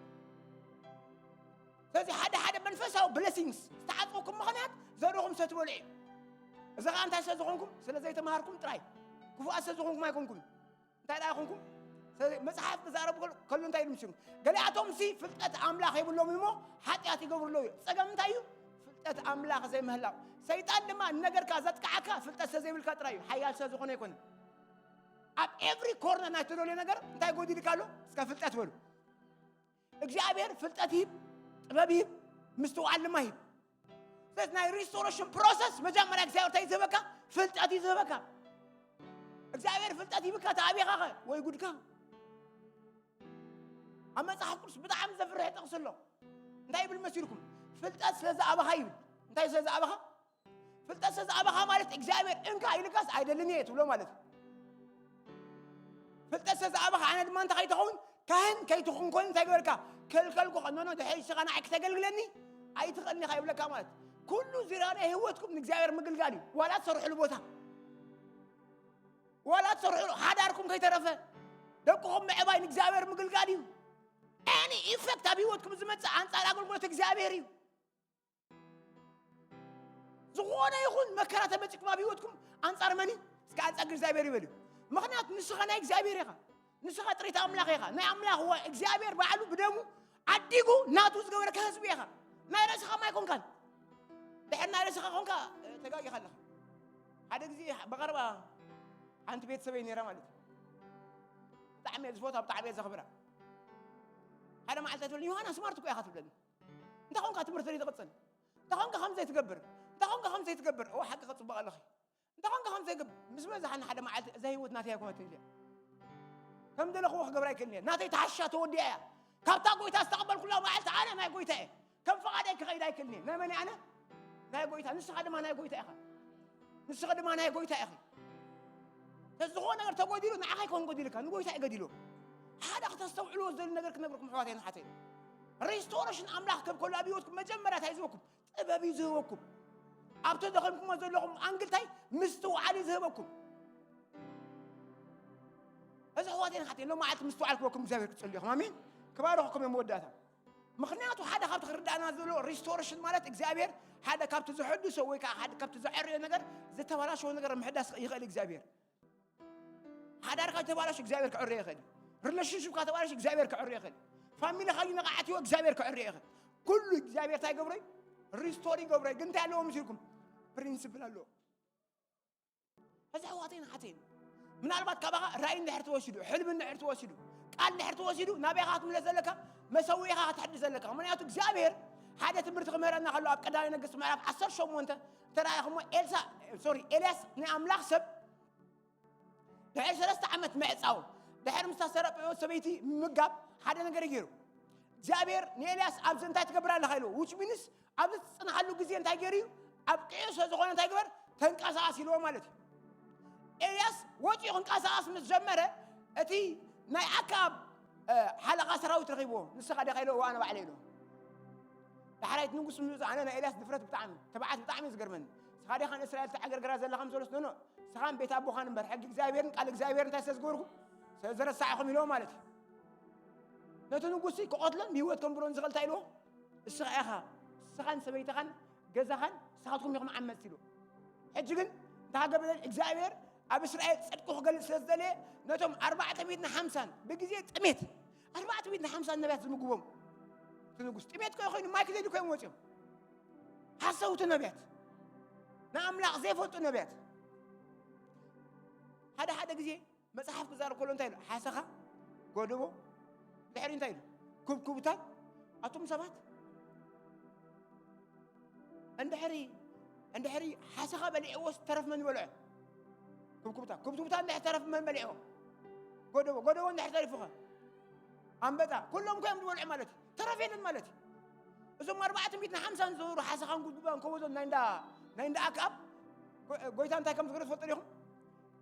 ስለዚ ሓደ ሓደ መንፈሳዊ ብለሲንግስ ዝተዓፅወኩም ምኽንያት ዘርእኹም ሰትበልዑ እዩ። እዚ ኸዓ እንታይ ስለ ዝኾንኩም? ስለ ዘይተምሃርኩም ጥራይ። ክፉኣት ስለ ዝኾንኩም ኣይኮንኩም። እንታይ ደኣ ይኾንኩም? ስለዚ መጽሓፍ ክዛረብ ከሎ እንታይ ኢሉ ምስሉ? ገሊኣቶም ሲ ፍልጠት ኣምላኽ የብሎም እሞ ሓጢኣት ይገብሩ ኣለዉ እዩ። ጸገም እንታይ እዩ? ፍልጠት ኣምላኽ ዘይምህላው። ሰይጣን ድማ ንነገርካ ዘጥቅዓካ ፍልጠት ስለ ዘይብልካ ጥራይ እዩ። ሓያል ስለ ዝኾነ ኣይኮነን። ኣብ ኤቭሪ ኮርነር ናይ ትደልዮ ነገር እንታይ ጎዲልካ ኣሎ? እስከ ፍልጠት በሉ። እግዚኣብሔር ፍልጠት ይህብ፣ ጥበብ ይህብ፣ ምስትውዓል ድማ ይህብ። ስለዚ ናይ ሪስቶሬሽን ፕሮሰስ መጀመርያ እግዚኣብሔር እንታይ እዩ ዝህበካ? ፍልጠት እዩ ዝህበካ። እግዚኣብሔር ፍልጠት ይብካ ተኣቢኻኸ ወይ ጉድካ። ኣብ መጽሓፍ ቅዱስ ብጣዕሚ ዘፍርሕ ጥቕሲ ኣሎ። እንታይ ይብል መሲልኩም? ፍልጠት ስለ ዝኣበኻ ይብል። እንታይ ስለ ዝኣበኻ? ፍልጠት ስለ ዝኣበኻ ማለት እግዚኣብሔር እንካ ኢልካስ ኣይደልን እየ ትብሎ ማለት እዩ። ፍልጠት ስለ ዝኣበኻ ኣነ ድማ እንታይ ከይትኸውን? ካህን ከይትኹን ኮይኑ እንታይ ገበርካ? ከልከልኩኻ። ኖ፣ ኖ፣ ድሕሪ ንስኻ ንዓይ ክተገልግለኒ ኣይትኽእልን ኢኻ ይብለካ ማለት እዩ። ኩሉ ዙርያ ናይ ህይወትኩም ንእግዚኣብሔር ምግልጋል እዩ። ዋላ ትሰርሕሉ ቦታ፣ ዋላ ትሰርሕሉ ሓዳርኩም ከይተረፈ ደቅኹም ምዕባይ ንእግዚኣብሔር ምግልጋል እዩ። ኤኒ ኢፌክት ኣብ ህይወትኩም ዝመጽእ ኣንጻር ኣገልግሎት እግዚኣብሔር እዩ። ዝኾነ ይኹን መከራ ተመጺእኩም ኣብ ህይወትኩም ኣንጻር መን እዩ? እስከ ኣንጻር እግዚኣብሔር ይበል እዩ። ምኽንያቱ ንስኻ ናይ እግዚኣብሔር ኢኻ። ንስኻ ጥሪት ኣምላኽ ኢኻ። ናይ ኣምላኽ ዋ እግዚኣብሔር ባዕሉ ብደሙ ዓዲጉ ናቱ ዝገበረካ ህዝቢ ኢኻ። ናይ ርእስኻ ማ ኣይኮንካን። ድሕር ናይ ርእስኻ ኮንካ እ፣ ተጋጊኻ ኣለኻ። ሓደ ግዜ ብቐረባ ሓንቲ ቤተሰበይ ነይራ ማለት እዩ። ብጣዕሚ እየ ዝፈትዋ፣ ብጣዕሚ እየ ዘኽብራ። ሓደ መዓልቲ ትብለኒ፣ "ዮሃና ስማርት እኮ ኢኻ" ትብለኒ። "እንታይ ኾንካ ትምህርቲ ዘይትቕጽል? እንታይ ኾንካ ከምዚ ዘይትገብር? እንታይ ኾንካ ከምዚ ዘይትገብር?" "እወ ሓቂ ከጽብቕ ኣለኺ። እንታይ ኾንካ ከምዚ ዘይገብር?" ምስ በዛሓኒ ሓደ መዓልቲ እዛ ህይወት ናተይ ኣይኮነትን ኢለ። ከም ደለኽዎ ክገብራ ኣይክእልን እየ። ናተይ ተሓሻ ተወዲኣ እያ። ካብታ ጎይታ ዝተቐበልኩላ መዓልቲ ኣነ ናይ ጎይታ እየ። ከም ፍቓደይ ክኸይድ ኣይክእልን እየ። ናይ መን እየ ኣነ? ናይ ጎይታ። ንስኻ ድማ ናይ ጎይታ ኢኻ። ንስኻ ድማ ናይ ጎይታ ኢኺ። ዝኾነ ነገር ተጎዲሉ ንዓኻ ኣይኮን ጎዲልካ፣ ንጎይታ እዩ ገዲሉ። ሓደ ክተስተውዕልዎ ዝደሊ ነገር ክነግርኩም ኣሕዋተይን ኣሓተይን። ሪስቶሬሽን ኣምላኽ ክብ ከሎ ኣብ ህይወትኩም መጀመርያ እንታይ እዩ ዝህበኩም? ጥበብ እዩ ዝህበኩም። ኣብቲ ደኺምኩሞ ዘለኹም ኣንግል እንታይ ምስትውዓል እዩ ዝህበኩም። እዚ ኣሕዋተይን ኣሓተይን ሎም መዓልቲ ምስትውዓል ክህበኩም እግዚኣብሔር ክጸልዩ ኢኹም። ኣሜን። ክባርኽኩም እዮም መወዳእታ። ምኽንያቱ ሓደ ካብቲ ክርዳእና ዘሎ ሪስቶሬሽን ማለት እግዚኣብሔር ሓደ ካብቲ ዘሐድሶ ወይ ከዓ ሓደ ካብቲ ዘዐርዮ ነገር ዝተበላሸወ ነገር ምሕዳስ ይኽእል እግዚኣብሔር። ሓዳርካ ተባላሽ እግዚኣብሔር ክዕርዮ ይኽእል። ሪሌሽንሽፕካ ተባላሽ እግዚኣብሔር ክዕርዮ ይኽእል። ፋሚሊኻ ይነቃዓትዮ እግዚኣብሔር ክዕርዮ ይኽእል። ኩሉ እግዚኣብሔር እንታይ ይገብሮ እዩ? ሪስቶር ይገብሮ እዩ። ግን እንታይ ኣለዎ ምስ ኢልኩም? ፕሪንስፕል ኣለዎ። እዚ ኣሕዋተይን ኣሓተይን ምናልባት ካባኻ ራእይ እንድሕር ተወሲዱ፣ ሕልሚ እንድሕር ተወሲዱ፣ ቃል እንድሕር ተወሲዱ ናበይ ኢኻ ክትምለስ ዘለካ? መሰዊኢኻ ክትሕድስ ዘለካ። ምኽንያቱ እግዚኣብሔር ሓደ ትምህርቲ ክምህረና ከሎ ኣብ ቀዳማይ ነገስት ምዕራፍ ዓሰርተ ሸሞንተ እንተ ረኣኹሞ ኤልሳ ሶሪ ኤልያስ ናይ ኣምላኽ ሰብ ድሕሪ ሰለስተ ዓመት ምዕጻው ድሕሪ ምስ ሰረጴዎት ሰበይቲ ምምጋብ ሓደ ነገር እዩ ገይሩ። እግዚኣብሔር ንኤልያስ ኣብዚ እንታይ ትገብር ኣለኻ ኢልዎ። ዊች ሚንስ ኣብዚ ትጽንሓሉ ግዜ እንታይ ገይሩ እዩ? ኣብ ቅዑ ስለ ዝኾነ እንታይ ግበር ተንቀሳቐስ ኢልዎ ማለት እዩ። ኤልያስ ወፂኡ ክንቀሳቐስ ምስ ጀመረ እቲ ናይ ኣክኣብ ሓለቓ ሰራዊት ረኺብዎ። ንስኻ ዲኻ ኢልዎ ኣነ ባዕለ ኢልዎ። ዳሕራይት ንጉስ ምስ ኣነ ናይ ኤልያስ ድፍረት ብጣዕሚ ተባዓት ብጣዕሚ እዩ ዝገርመኒ። ንስኻ ዲኻ ንእስራኤል ተዓገርገራ ዘለኻ ምስ በለስ ኖኖ ንስኻን ቤት ኣቦኻን እምበር ሕጊ እግዚኣብሔርን ቃል እግዚኣብሔር እንታይ ስለ ዝገበርኩ ስለ ዝረሳዕኹም ኢልዎ ማለት እዩ። ነቲ ንጉስ ክቐትሎን ብህይወት ከንብሮን ዝኽእል እንታይ ኢልዎ? እስኻ ኢኻ፣ እስኻን ሰበይትኻን ገዛኻን ንስኻትኩም ኢኹም ዓመፅቲ ኢልዎ። ሕጂ ግን እንታይ ገበረ እግዚኣብሔር? ኣብ እስራኤል ፅድቁ ክገልፅ ስለ ዝደለየ ነቶም ኣርባዕተ ሚእትን ሓምሳን ብግዜ ጥሜት ኣርባዕተ ሚእትን ሓምሳን ነቢያት ዝምግቦም እቲ ንጉስ ጥሜት ኮ ኮይኑ ማይ ክደልዩ ኮይም ወፂኦም ሓሰውቲ ነቢያት ንኣምላኽ ዘይፈልጡ ነቢያት ሓደ ሓደ ግዜ መጽሓፍ ክዛረብ ከሎ እንታይ ኢሉ ሓሰኻ ጎደቦ ድሕሪ እንታይ ኢሉ ኩብኩብታ ኣቱም ሰባት እንድሕሪ እንድሕሪ ሓሰኻ በሊዕዎ ዝተረፍ መን ይበልዖ ኩብኩብታ ኩብኩብታ እንድሕር ተረፍ መን በሊዕዎ ጎደቦ ጎደቦ እንድሕር ተሪፉኸ ኣንበጣ ኩሎም ኮይም ዝበልዑ ማለት እዩ ተረፍ የለን ማለት እዩ እዞም ኣርባዕተ ሚእትን ሓምሳን ዝዞሩ ሓሰኻን ጉድባን ከወዞን ናይ እንዳ ናይ እንዳ ኣክኣብ ጎ- ጎይታ እንታይ ከም ዝገረ ትፈልጡ ዲኹም?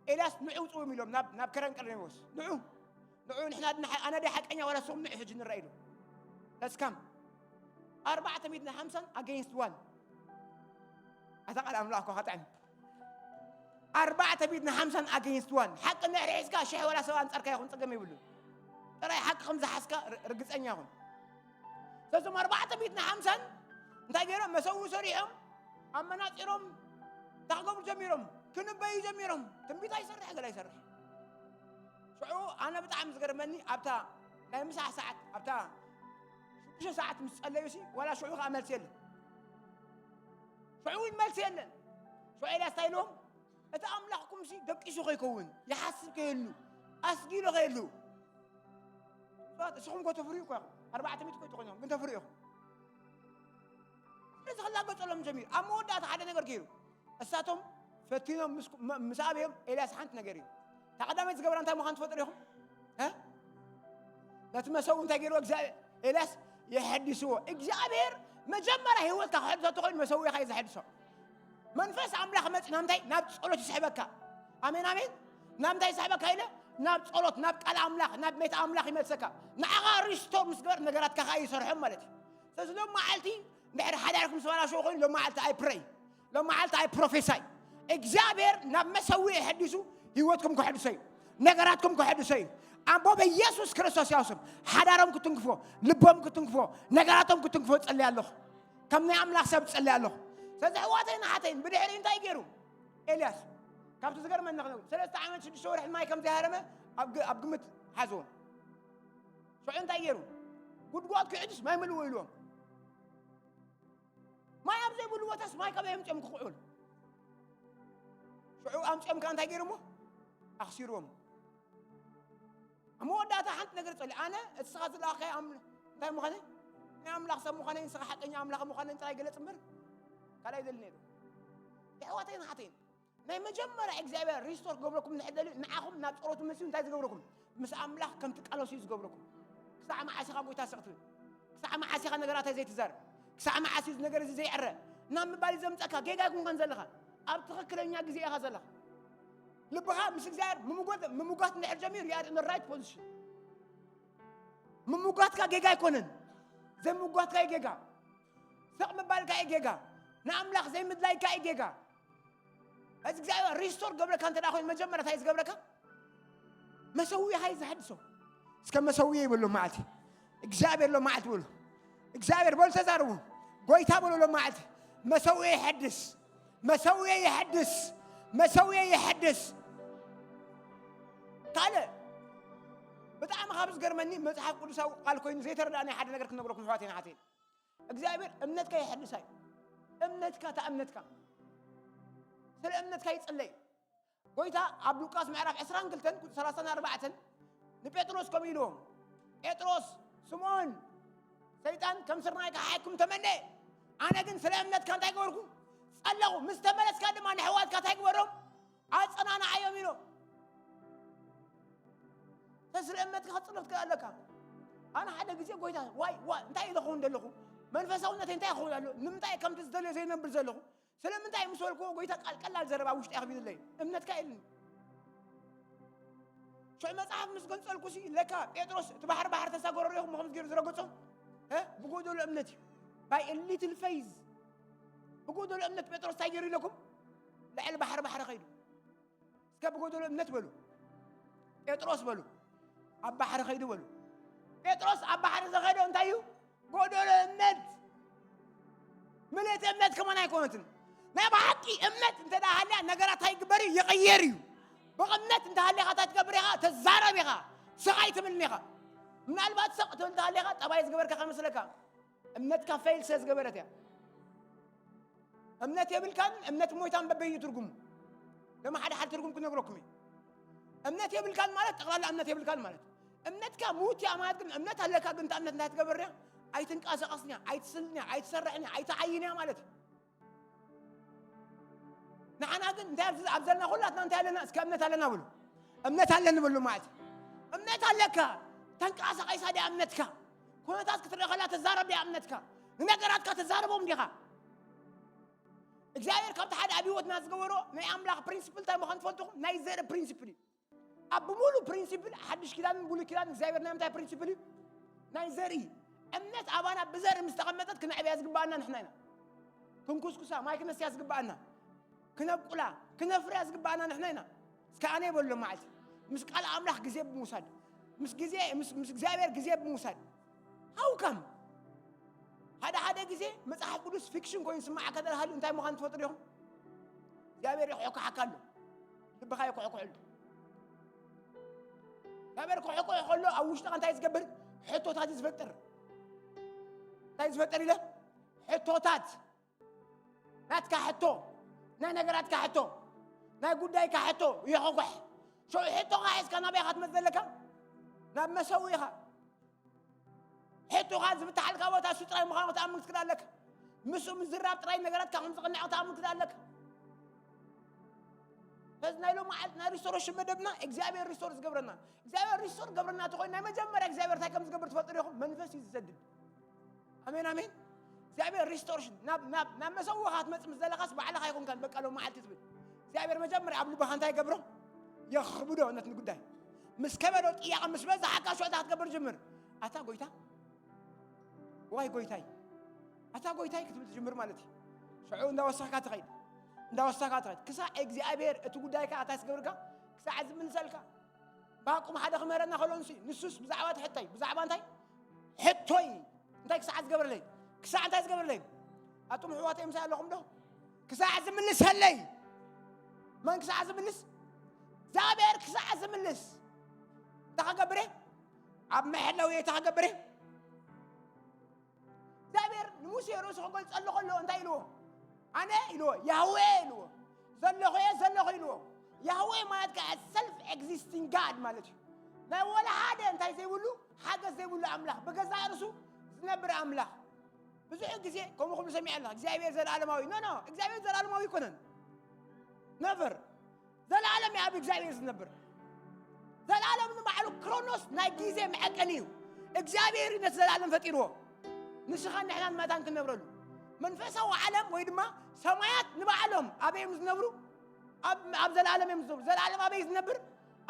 ኤልያስ ንዑ ውፅዎም ኢሎም ናብ ናብ ከረን ቀርኔዎስ ንዑ ንዑ ንሕና ድና ኣነ ደ ሓቀኛ ዋላ ስኹም ንዑ ሕጂ ንረአ ኢሉ። ለስካም ኣርባዕተ ሚእትን ሓምሳን ኣገይንስት ዋን ኣታ ቃል ኣምላኽ እኮ ኸጥዕም ኣርባዕተ ሚእትን ሓምሳን ኣገይንስት ዋን ሓቂ ንድሕሪ ሒዝካ ሽሕ ዋላ ሰብ ኣንጻርካ ይኹን ጸገም የብሉን። ጥራይ ሓቂ ከም ዝሓዝካ ር- ርግጸኛ ይኹን። ስለዞም ኣርባዕተ ሚእትን ሓምሳን እንታይ ገይሮም መሰውኢ ሰሪሖም ኣመናጺሮም እንታይ ክገብሩ ጀሚሮም ክንበዩ ጀሚሮም ትንቢት ኣይሰርሕ ገለ ኣይሰርሕ። ሽዑ ኣነ ብጣዕሚ ዝገርመኒ ኣብታ ናይ ምሳሕ ሰዓት ኣብታ ሽዱሽተ ሰዓት ምስ ጸለዩ ሲ ዋላ ሽዑ ከዓ መልሲ የለን። ሽዑ እውን መልሲ የለን። ሽዑ ኤልያስ እንታይ ኢልዎም? እቲ ኣምላኽኩም ሲ ደቂሱ ከይከውን ይሓስብ ከየሉ ኣስጊሉ ከየሉ ንስኹም ኮ ተፍርዩ እኮ ኢኹም። ኣርባዕተ ሚእቲ ኮ ትኾኑ ግን ተፍርዩ ኢኹም። ስለዚ ክላገጸሎም ጀሚሩ ኣብ መወዳእታ ሓደ ነገር ገይሩ እሳቶም ፈቲኖም ምስ- ም- ምስ ኣበዮም ኤልያስ ሓንቲ ነገር እዩ። እታ ቀዳመይቲ ዝገበራ እንታይ ምዃን ትፈጥሩ ኢኹም? እ? ነቲ መሰው እንታይ ገይርዎ እግዚኣብሔር ኤልያስ የሐድስዎ። እግዚኣብሔር መጀመርያ ህይወትካ ክሕድሶ ተኮይኑ መሰው ኢኻ እዩ ዘሐድሶ። መንፈስ ኣምላኽ መጽእ ናምታይ ናብ ጸሎት ይስሕበካ። ኣሜን ኣሜን። ናምታይ ይስሕበካ ኢለ ናብ ጸሎት ናብ ቃል ኣምላኽ ናብ ቤት ኣምላኽ ይመልሰካ። ንዓኻ ሪስቶር ምስ ገበር ነገራትካ ከዓ ይሰርሖም ማለት እዩ። ስለዚ ሎም መዓልቲ እንድሕር ሓዳርኩም ዝተበላሸወ ኮይኑ ሎም መዓልቲ ኣይ ፕረይ ሎም መዓልቲ ኣይ ፕሮፌሳይ እግዚኣብሔር ናብ መሰዊዒ ሕዲሱ ህይወትኩም ክሕድሶ እዩ። ነገራትኩም ክሕድሶ እዩ። ኣቦ በኢየሱስ ክርስቶስ ያውስም ሓዳሮም ክትንክፎ ልቦም ክትንክፎ ነገራቶም ክትንክፎ ጸልያ ኣለኹ። ከም ናይ ኣምላኽ ሰብ ጸልያ ኣለኹ። ስለዚ ኣሕዋተይን ኣሓተይን ብድሕሪ እንታይ ገይሩ ኤልያስ ካብቲ ዝገርመኒ ክነግሩ ሰለስተ ዓመት ሽዱሽተ ወርሒ ማይ ከም ዘይሃረመ ኣብ ግ- ኣብ ግምት ሓዝዎም። ሽዑ እንታይ ገይሩ ጉድጓድ ክዕድስ ማይ ምልዎ ኢልዎም። ማይ ኣብ ዘይብሉ ቦታስ ማይ ካበይ ኣምፅኦም ክኽዕሉ? ሽዑ ኣምፅኦም ከ እንታይ ገይሮሞ ኣኽሲርዎም። ኣብ መወዳእታ ሓንቲ ነገር ጸሊ ኣነ እስኻ ዝለኣኸ እንታይ ምዃነይ ናይ ኣምላኽ ሰብ ምዃነይ ንስኻ ሓቀኛ ኣምላኽ ምዃነይ ጥራይ ገለጽ እምበር ካልኣይ ዘሊ ነይሩ። የሕዋተይን ሓተይን ናይ መጀመርያ እግዚኣብሔር ሪስቶር ክገብረኩም ንሕደሊ ንዓኹም ናብ ጸሎቱ መሲሉ እንታይ ዝገብረኩም ምስ ኣምላኽ ከም ትቃለሱ እዩ ዝገብረኩም። ክሳዕ መዓስ ኢኻ ጎይታ ስቕ ትብል? ክሳዕ መዓስ ኢኻ ነገራተይ ዘይትዛረብ? ክሳዕ መዓስ እዩ እዚ ነገር እዚ ዘይዕረ ናብ ምባል እዩ ዘምፀካ። ጌጋ ኣይኮንካን ዘለኻ ኣብ ትኽክለኛ ግዜ ኢኻ ዘለኻ። ልብኻ ምስ እግዚኣብሔር ምምጓት እንድሕር ጀሚሩ you are in the right position። ምምጓትካ ጌጋ ኣይኮነን። ዘይምጓትካ እዩ ጌጋ። ስቕ ምባልካ እዩ ጌጋ። ንኣምላኽ ዘይምድላይካ እዩ ጌጋ። እዚ እግዚኣብሔር ሪስቶር ገብረካ እንተ ኮይኑ መጀመርያ እንታይ ዝገብረካ መሰዊኻ እዩ ዝሕድሶ። እስከ መሰዊየ ይበሎ መዓልቲ እግዚኣብሔር ሎ መዓልቲ በሉ። እግዚኣብሔር በሉ ተዛርቡ። ጎይታ በሉ ሎ መዓልቲ መሰዊየ ይሐድስ። መሰዊየ ይሐድስ። መሰዊየ ይሐድስ። ካልእ ብጣዕሚ ካብ ዝገርመኒ መፅሓፍ ቅዱሳዊ ቃል ኮይኑ ዘይተረዳእናይ ሓደ ነገር ክነግረኩም ኣሕዋተይን ኣሓተይን እግዚኣብሔር እምነትካ የሐድሳ እዩ። እምነትካ እታ እምነትካ ስለ እምነትካ ይጽለይ። ጎይታ ኣብ ሉቃስ ምዕራፍ ዕስራን ክልተን ቁጽሪ ሰላሳን ኣርባዕተን ንጴጥሮስ ከምኡ ኢልዎ፣ ጴጥሮስ ስምዖን ሰይጣን ከም ስርናይ ክሓየኩም ተመነ፣ ኣነ ግን ስለ እምነትካ እንታይ ገበርኩ? ጸለኹ። ምስ ተመለስካ ድማ ንሕዋትካ እንታይ ግበሮም? ኣጸናንዓዮም ኢሎ። ስለ እምነትካ ክትጽሎ ትክእል ኣለካ። ኣነ ሓደ ግዜ ጎይታ ዋይ ዋይ እንታይ ኢለ ክኸውን ዘለኹ? መንፈሳውነተይ እንታይ ክኸውን ኣሎ? ንምንታይ ከምቲ ዝደልዮ ዘይነብር ዘለኹ? ስለምንታይ ምስ በልክዎ ጎይታ ቃል ቀላል ዘረባ ውሽጢ ኣኽቢድለይ እምነትካ ኢልኒ። ሽዑ መጽሓፍ ምስ ገንጸልኩሲ ለካ ጴጥሮስ እቲ ባሕሪ ባሕሪ ተሳገሮ ሪኹም ከምዚ ገይሩ ዝረገጾ እ ብጎደሎ እምነት እዩ። By a little faith ብጎደሎ እምነት ጴጥሮስ እንታይ ገይሩ ኢለኩም? ልዕሊ ባሕሪ ባሕሪ ኸይዱ እስከ ብጎደሎ እምነት በሉ። ጴጥሮስ በሉ ኣብ ባሕሪ ኸይዱ በሉ። ጴጥሮስ ኣብ ባሕሪ ዘኸዶ እንታይ እዩ? ጎደሎ እምነት። ምልእቲ እምነት ከማን ኣይኮነትን። ናይ ብሓቂ እምነት እንተ ደኣ ሃልያ ነገራት ኣይግበር እዩ ይቕየር እዩ። ብእምነት እንተ ሃሊኻ እንታይ ትገብር ኢኻ? ተዛረብ ኢኻ። ስቕ ኣይትብልን ኢኻ። ምናልባት ስቕ ትብል እንተ ሃሊኻ ጠባይ ዝገበርካ ከመስለካ። እምነትካ ፌል ስለ ዝገበረት እያ። እምነት የብልካን እምነት ሞይታን በበይኑ ትርጉሙ። ለማ ሓደ ሓደ ትርጉም ክነግረኩም እዩ። እምነት የብልካን ማለት ጠቕላላ እምነት የብልካን ማለት እምነትካ ምውት እያ ማለት ግን እምነት ኣለካ ግን እታ እምነት እንታይ ትገብር እያ? ኣይትንቀሳቐስን እያ ኣይትስልን እያ ኣይትሰርሕን እያ ኣይትዓይን እያ ማለት እዩ። ንዓና ግን እንታይ ኣብዚ ኣብ ዘለና ኩላትና እንታይ ኣለና እስከ እምነት ኣለና ብሉ። እምነት ኣለኒ ብሉ ማለት እዩ። እምነት ኣለካ ተንቀሳቐሳ ድያ እምነትካ? ኩነታት ክትርኢ ከላ ተዛረብ ድያ እምነትካ? ንነገራትካ ተዛረቦም ዲኻ? እግዚኣብሔር ካብቲ ሓደ ኣብ ህይወትና ዝገበሮ ናይ ኣምላኽ ፕሪንሲፕል እንታይ ምዃኑ ትፈልጥኹም? ናይ ዘርኢ ፕሪንሲፕል እዩ። ኣብ ብምሉእ ፕሪንሲፕል ሓድሽ ኪዳንን ብሉይ ኪዳን እግዚኣብሔር ናይ ምንታይ ፕሪንሲፕል እዩ? ናይ ዘርኢ። እምነት ኣባና ብዘርኢ ምስ ተቐመጠት ክነዕብያ ዝግባኣና ንሕና ኢና። ክንኩስኩሳ፣ ማይ ክነስያ ዝግባኣና፣ ክነብቁላ፣ ክነፍርያ ዝግባኣና ንሕና ኢና። እስከ ኣነ ይበሎ መዓልቲ ምስ ቃል ኣምላኽ ግዜ ብምውሳድ፣ ምስ ግዜ ምስ ምስ እግዚኣብሔር ግዜ ብምውሳድ። ሃውካም ሓደ ሓደ ግዜ መጽሓፍ ቅዱስ ፊክሽን ኮይኑ ስማዓካ ተልሃሉ እንታይ ምዃኑ ትፈልጡ ዲኹም? እግዚኣብሔር ይኩሕኩሓካ ኣሎ። ልብኻ ይኩሕኩሐሉ። እግዚኣብሔር ክሕኩሕ ከሎ ኣብ ውሽጥኻ እንታይ ዝገብር? ሕቶታት እዩ ዝፈጥር። እንታይ ዝፈጥር ኢለ? ሕቶታት። ናትካ ሕቶ፣ ናይ ነገራትካ ሕቶ፣ ናይ ጉዳይካ ሕቶ ይሕኩሕ። ሽዑ ሕቶኻ ሒዝካ ናበይ ኢኻ ትመጽእ ዘለካ? ናብ መሰውኢኻ። ሕቶኻ ዝፍትሓልካ ቦታ እሱ ጥራይ ምዃኑ ክትኣምን ክትክእል ኣለካ። ምስኡ ምዝራብ ጥራይ ነገራትካ ከም ዝቕንዕ ክትኣምን ክትክእል ኣለካ። በዚ ናይ ሎሚ መዓልቲ ናይ ሪስቶሬሽን መደብና እግዚኣብሔር ሪስቶር ዝገብረና። እግዚኣብሔር ሪስቶር ዝገብረና ተኾይኑ ናይ መጀመርያ እግዚኣብሔር እንታይ ከም ዝገብር ትፈልጡ ዲኹም? መንፈስ እዩ ዝሰድድ። ኣሜን፣ ኣሜን። እግዚኣብሔር ሪስቶሬሽን ናብ ናብ ናብ መሰውኻ ክትመጽእ ምስ ዘለኻስ ባዕልኻ ኣይኮንካን በቃ ሎም መዓልቲ ትብል። እግዚኣብሔር መጀመርያ ኣብ ልብኻ እንታይ ይገብሮ? የኽብዶ ነቲ ጉዳይ። ምስ ከበዶ ጥያቐ ምስ በዛሓካ ሽዑ እንታይ ክትገብር ጅምር? ኣታ ጎይታ፣ ዋይ ጎይታይ፣ ኣታ ጎይታይ ክትብል ትጅምር ማለት እዩ። ሽዑ እንዳወሰኽካ ትኸይድ፣ እንዳወሰኽካ ትኸይድ። ክሳዕ እግዚኣብሔር እቲ ጉዳይካ ኣታ ዝገብርካ ክሳዕ ዝምልሰልካ። ባቁም ሓደ ክምህረና ከሎ ንሱ እዩ። ንሱስ ብዛዕባ እቲ ሕቶይ፣ ብዛዕባ እንታይ? ሕቶይ እንታይ ክሳዕ ዝገብረለይ? ክሳዕ እንታይ ዝገብረለይ? ኣቱም ኣሕዋተይ ምሳይ ኣለኹም ዶ? ክሳዕ ዝምልሰለይ። መን ክሳዕ ዝምልስ? እግዚኣብሔር ክሳዕ ዝምልስ። እንታይ ክገብር እየ? ኣብ መሐለዊ እንታይ ክገብር እየ? እግዚኣብሔር ንሙሴ ርእሱ ክገልጸሉ ከሎ እንታይ ኢልዎ? ኣነ ኢልዎ፣ ያህዌ ኢልዎ። ዘለኹ እየ፣ ዘለኹ ኢልዎ። ያህዌ ማለት ከዓ ሰልፍ ኤግዚስቲንግ ጋድ ማለት እዩ። ናይ ወላ ሓደ እንታይ ዘይብሉ፣ ሓገዝ ዘይብሉ ኣምላኽ፣ ብገዛእ ርእሱ ዝነብር ኣምላኽ። ብዙሕ ግዜ ከምኡ ክብሉ ሰሚዐ ኣለኹ፣ እግዚኣብሔር ዘለኣለማዊ። ኖ፣ ኖ፣ እግዚኣብሔር ዘለኣለማዊ ኣይኮነን። ነቨር። ዘለኣለም እዩ ኣብ እግዚኣብሔር ዝነብር። ዘለኣለም ንባዕሉ ክሮኖስ ናይ ግዜ መዐቀኒ እዩ። እግዚኣብሔር እዩ ነቲ ዘለኣለም ፈጢርዎ። ንስኻ ንሕናን መታን ክንነብረሉ። መንፈሳዊ ዓለም ወይ ድማ ሰማያት ንባዕሎም ኣበይ እዮም ዝነብሩ? ኣብ ኣብ ዘለኣለም እዮም ዝነብሩ። ዘለኣለም ኣበይ ዝነብር?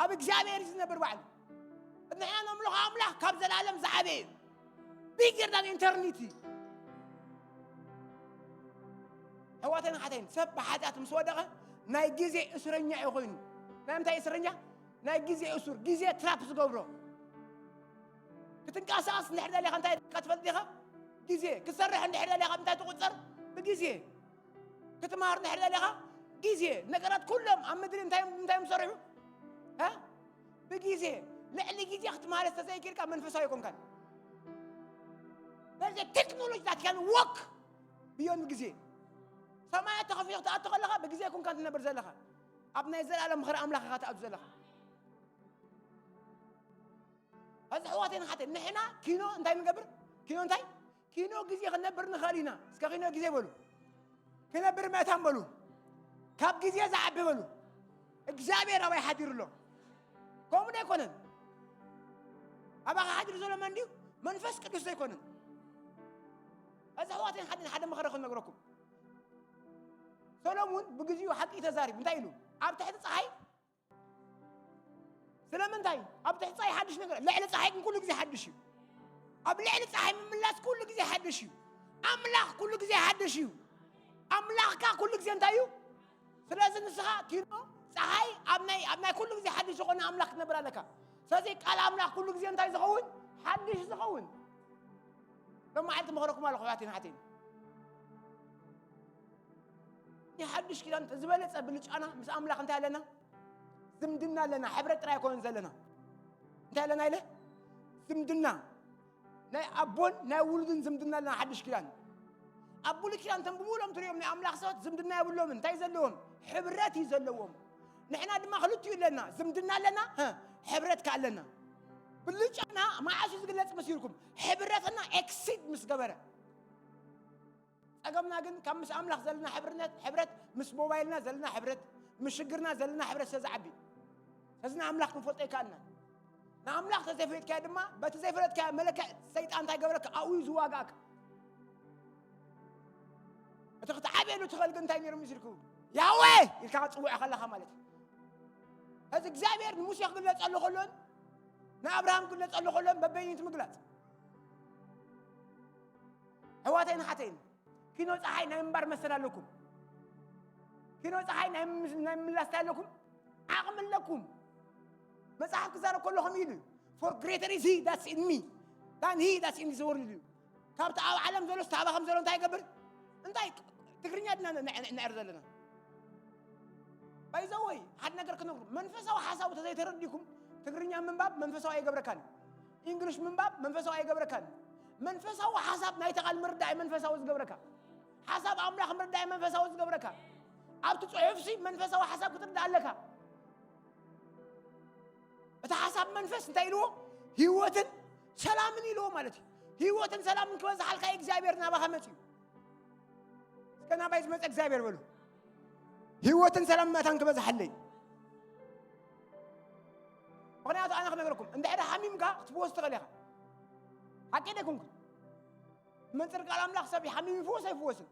ኣብ እግዚኣብሔር እዩ ዝነብር ባዕሉ። ንሕና ነምልኾ ኣምላኽ ካብ ዘለኣለም ዝዓበየ እዩ። ቢገር ዳን ኢንተርኒቲ። ኣሕዋተይን ኣሓተይን፣ ሰብ ብሓጢኣት ምስ ወደቐ ናይ ግዜ እስረኛ እዩ ኮይኑ። ናይ ምንታይ እስረኛ? ናይ ግዜ እሱር፣ ግዜ ትራፕ ዝገብሮ። ክትንቀሳቐስ እንድሕር ደሊኻ እንታይ ኢልካ ትፈልጥ ዲኻ? ግዜ። ክትሰርሕ እንድሕር ደሊኻ እንታይ ትቑጸር? ብግዜ። ክትመሃር እንድሕር ደሊኻ ግዜ። ነገራት ኩሎም ኣብ ምድሪ እንታይ እንታይ እዮም ዝሰርሑ? እ? ብግዜ። ልዕሊ ግዜ ክትመሃር ተዘይኪልካ መንፈሳዊ ኣይኮንካን። There's a technology that can work beyond ግዜ። ሰማያት ተኸፊቱ ክትኣቱ ከለኻ ብግዜ ኣይኮንካን ትነብር ዘለኻ። ኣብ ናይ ዘላለም ምኽሪ ኣምላኽ ኢኻ ትኣቱ ዘለኻ። እዚ ኣሕዋተይን ኣሓተይን፣ ንሕና ኪኖ እንታይ ንገብር? ኪኖ እንታይ? ኪኖ ግዜ ክንነብር ንኽእል ኢና። እስከ ኪኖ ግዜ በሉ። ክነብር መታን በሉ። ካብ ግዜ ዝዓቢ በሉ። እግዚኣብሔር ኣበይ ሓዲሩ ኣሎ? ከምኡ ዶ ኣይኮነን? ኣባኻ ሓዲሩ ዘሎ መን ድዩ? መንፈስ ቅዱስ ዶ ኣይኮነን? እዚ ኣሕዋተይን ኣሓተይን፣ ሓደ ምኽሪ ክነግረኩም። ሰሎሙን ብግዚኡ ሓቂ ተዛሪቡ። እንታይ ኢሉ? ኣብ ትሕቲ ፀሓይ ስለምንታይ? ኣብ ትሕቲ ጸሓይ ሓድሽ ነገር፣ ልዕሊ ጸሓይ ግን ኩሉ ግዜ ሓድሽ እዩ። ኣብ ልዕሊ ጸሓይ ምምላስ ኩሉ ግዜ ሓድሽ እዩ። ኣምላኽ ኩሉ ግዜ ሓድሽ እዩ። ኣምላኽካ ኩሉ ግዜ እንታይ እዩ? ስለዚ ንስኻ ኪኖ ጸሓይ ኣብ ናይ ኣብ ናይ ኩሉ ግዜ ሓድሽ ዝኾነ ኣምላኽ ክትነብር ኣለካ። ስለዚ ቃል ኣምላኽ ኩሉ ግዜ እንታይ ዝኸውን? ሓድሽ ዝኸውን። ሎም መዓልቲ ምኽረኩም ኣለኹ ኣሕዋተይን ኣሓተይን። ናይ ሓድሽ ኪዳን ዝበለጸ ብልጫና ምስ ኣምላኽ እንታይ ኣለና? ዝምድና ኣለና። ሕብረት ጥራይ ኣይኮነን ዘለና። እንታይ ኣለና ኢለ? ዝምድና። ናይ ኣቦን ናይ ውሉድን ዝምድና ኣለና ሓድሽ ኪዳን። ኣብ ብሉይ ኪዳን እቶም ብሙሉኦም ትሪኦም ናይ ኣምላኽ ሰባት ዝምድና የብሎምን። እንታይ ዘለዎም? ሕብረት እዩ ዘለዎም። ንሕና ድማ ክልቲኡ ኣለና። ዝምድና ኣለና፣ ሀ፣ ሕብረት ከ ኣለና። ብልጫና መዓስ እዩ ዝግለጽ መሲልኩም? ሕብረትና ኤክሲድ ምስ ገበረ። ጸገምና ግን ካብ ምስ ኣምላኽ ዘለና ሕብርነት፣ ሕብረት፣ ምስ ሞባይልና ዘለና ሕብረት፣ ምስ ሽግርና ዘለና ሕብረት ስለ ዝዓቢ። ስለዚ ንኣምላኽ ክንፈልጦ ኣይከኣልናን። ንኣምላኽ ተዘይፈለጥካዮ ድማ፣ በቲ ዘይፈለጥካዮ መለክዕ ሰይጣን እንታይ ይገብረካ? ኣብኡ እዩ ዝዋጋእካ። እቲ ክትዓብየሉ ትኽእል ግን እንታይ ነይሩ መሲልኩም? ያዌ ኢልካ ክትጽውዖ ከለኻ ማለት እዩ። እዚ እግዚኣብሔር ንሙሴ ክግለጸሉ ከሎን ንኣብርሃም ክግለጸሉ ከሎን በበይኒት ምግላጽ። ኣሕዋተይን ኣሓተይን፣ ኪኖ ጸሓይ ናይ ምንባር መሰል ኣለኩም። ኪኖ ጸሓይ ናይ ምም-፣ ናይ ምምላስ እንታይ ኣለኩም? ዓቕሚ ኣለኩም። መጽሓፍ ክዛረብ ከሎ ከምኡ ኢሉ እዩ። For greater is he that's in me than he that's in this world ኢሉ እዩ። ካብቲ ኣብ ዓለም ዘሎ ስታባ ከም ዘሎ እንታይ ይገብር? እንታይ ትግርኛ ድና ንዕር ዘለና? ባይዘወይ ሓደ ነገር ክነግሩ፣ መንፈሳዊ ሓሳብ ተዘይተረዲኩም ትግርኛ ምንባብ መንፈሳዊ ኣይገብረካን እዩ። እንግሊሽ ምንባብ መንፈሳዊ ኣይገብረካን እዩ። መንፈሳዊ ሓሳብ ናይቲ ቃል ምርዳእ እዩ መንፈሳዊ ዝገብረካ። ሓሳብ ኣምላኽ ምርዳእ እዩ መንፈሳዊ ዝገብረካ። ኣብቲ ጽሑፍሲ መንፈሳዊ ሓሳብ ክትርዳእ ኣለካ። እቲ ሓሳብ መንፈስ እንታይ ኢልዎ? ህይወትን ሰላምን ኢልዎ ማለት እዩ። ህይወትን ሰላምን ክበዝሓልካ እግዚኣብሔር ናባኻ መጽዩ። እስከ ናባይ ዝመጸ እግዚኣብሔር በሉ። ህይወትን ሰላም መታን ክበዝሓለይ። ምኽንያቱ ኣነ ክነግረኩም፣ እንድሕር ሓሚምካ ክትፍወስ ትኽእል ኢኻ። ሓቂ ደይኮንኩን? መንጽር ቃል ኣምላኽ ሰብ ይሓሚም ይፍወስ ኣይፍወስን?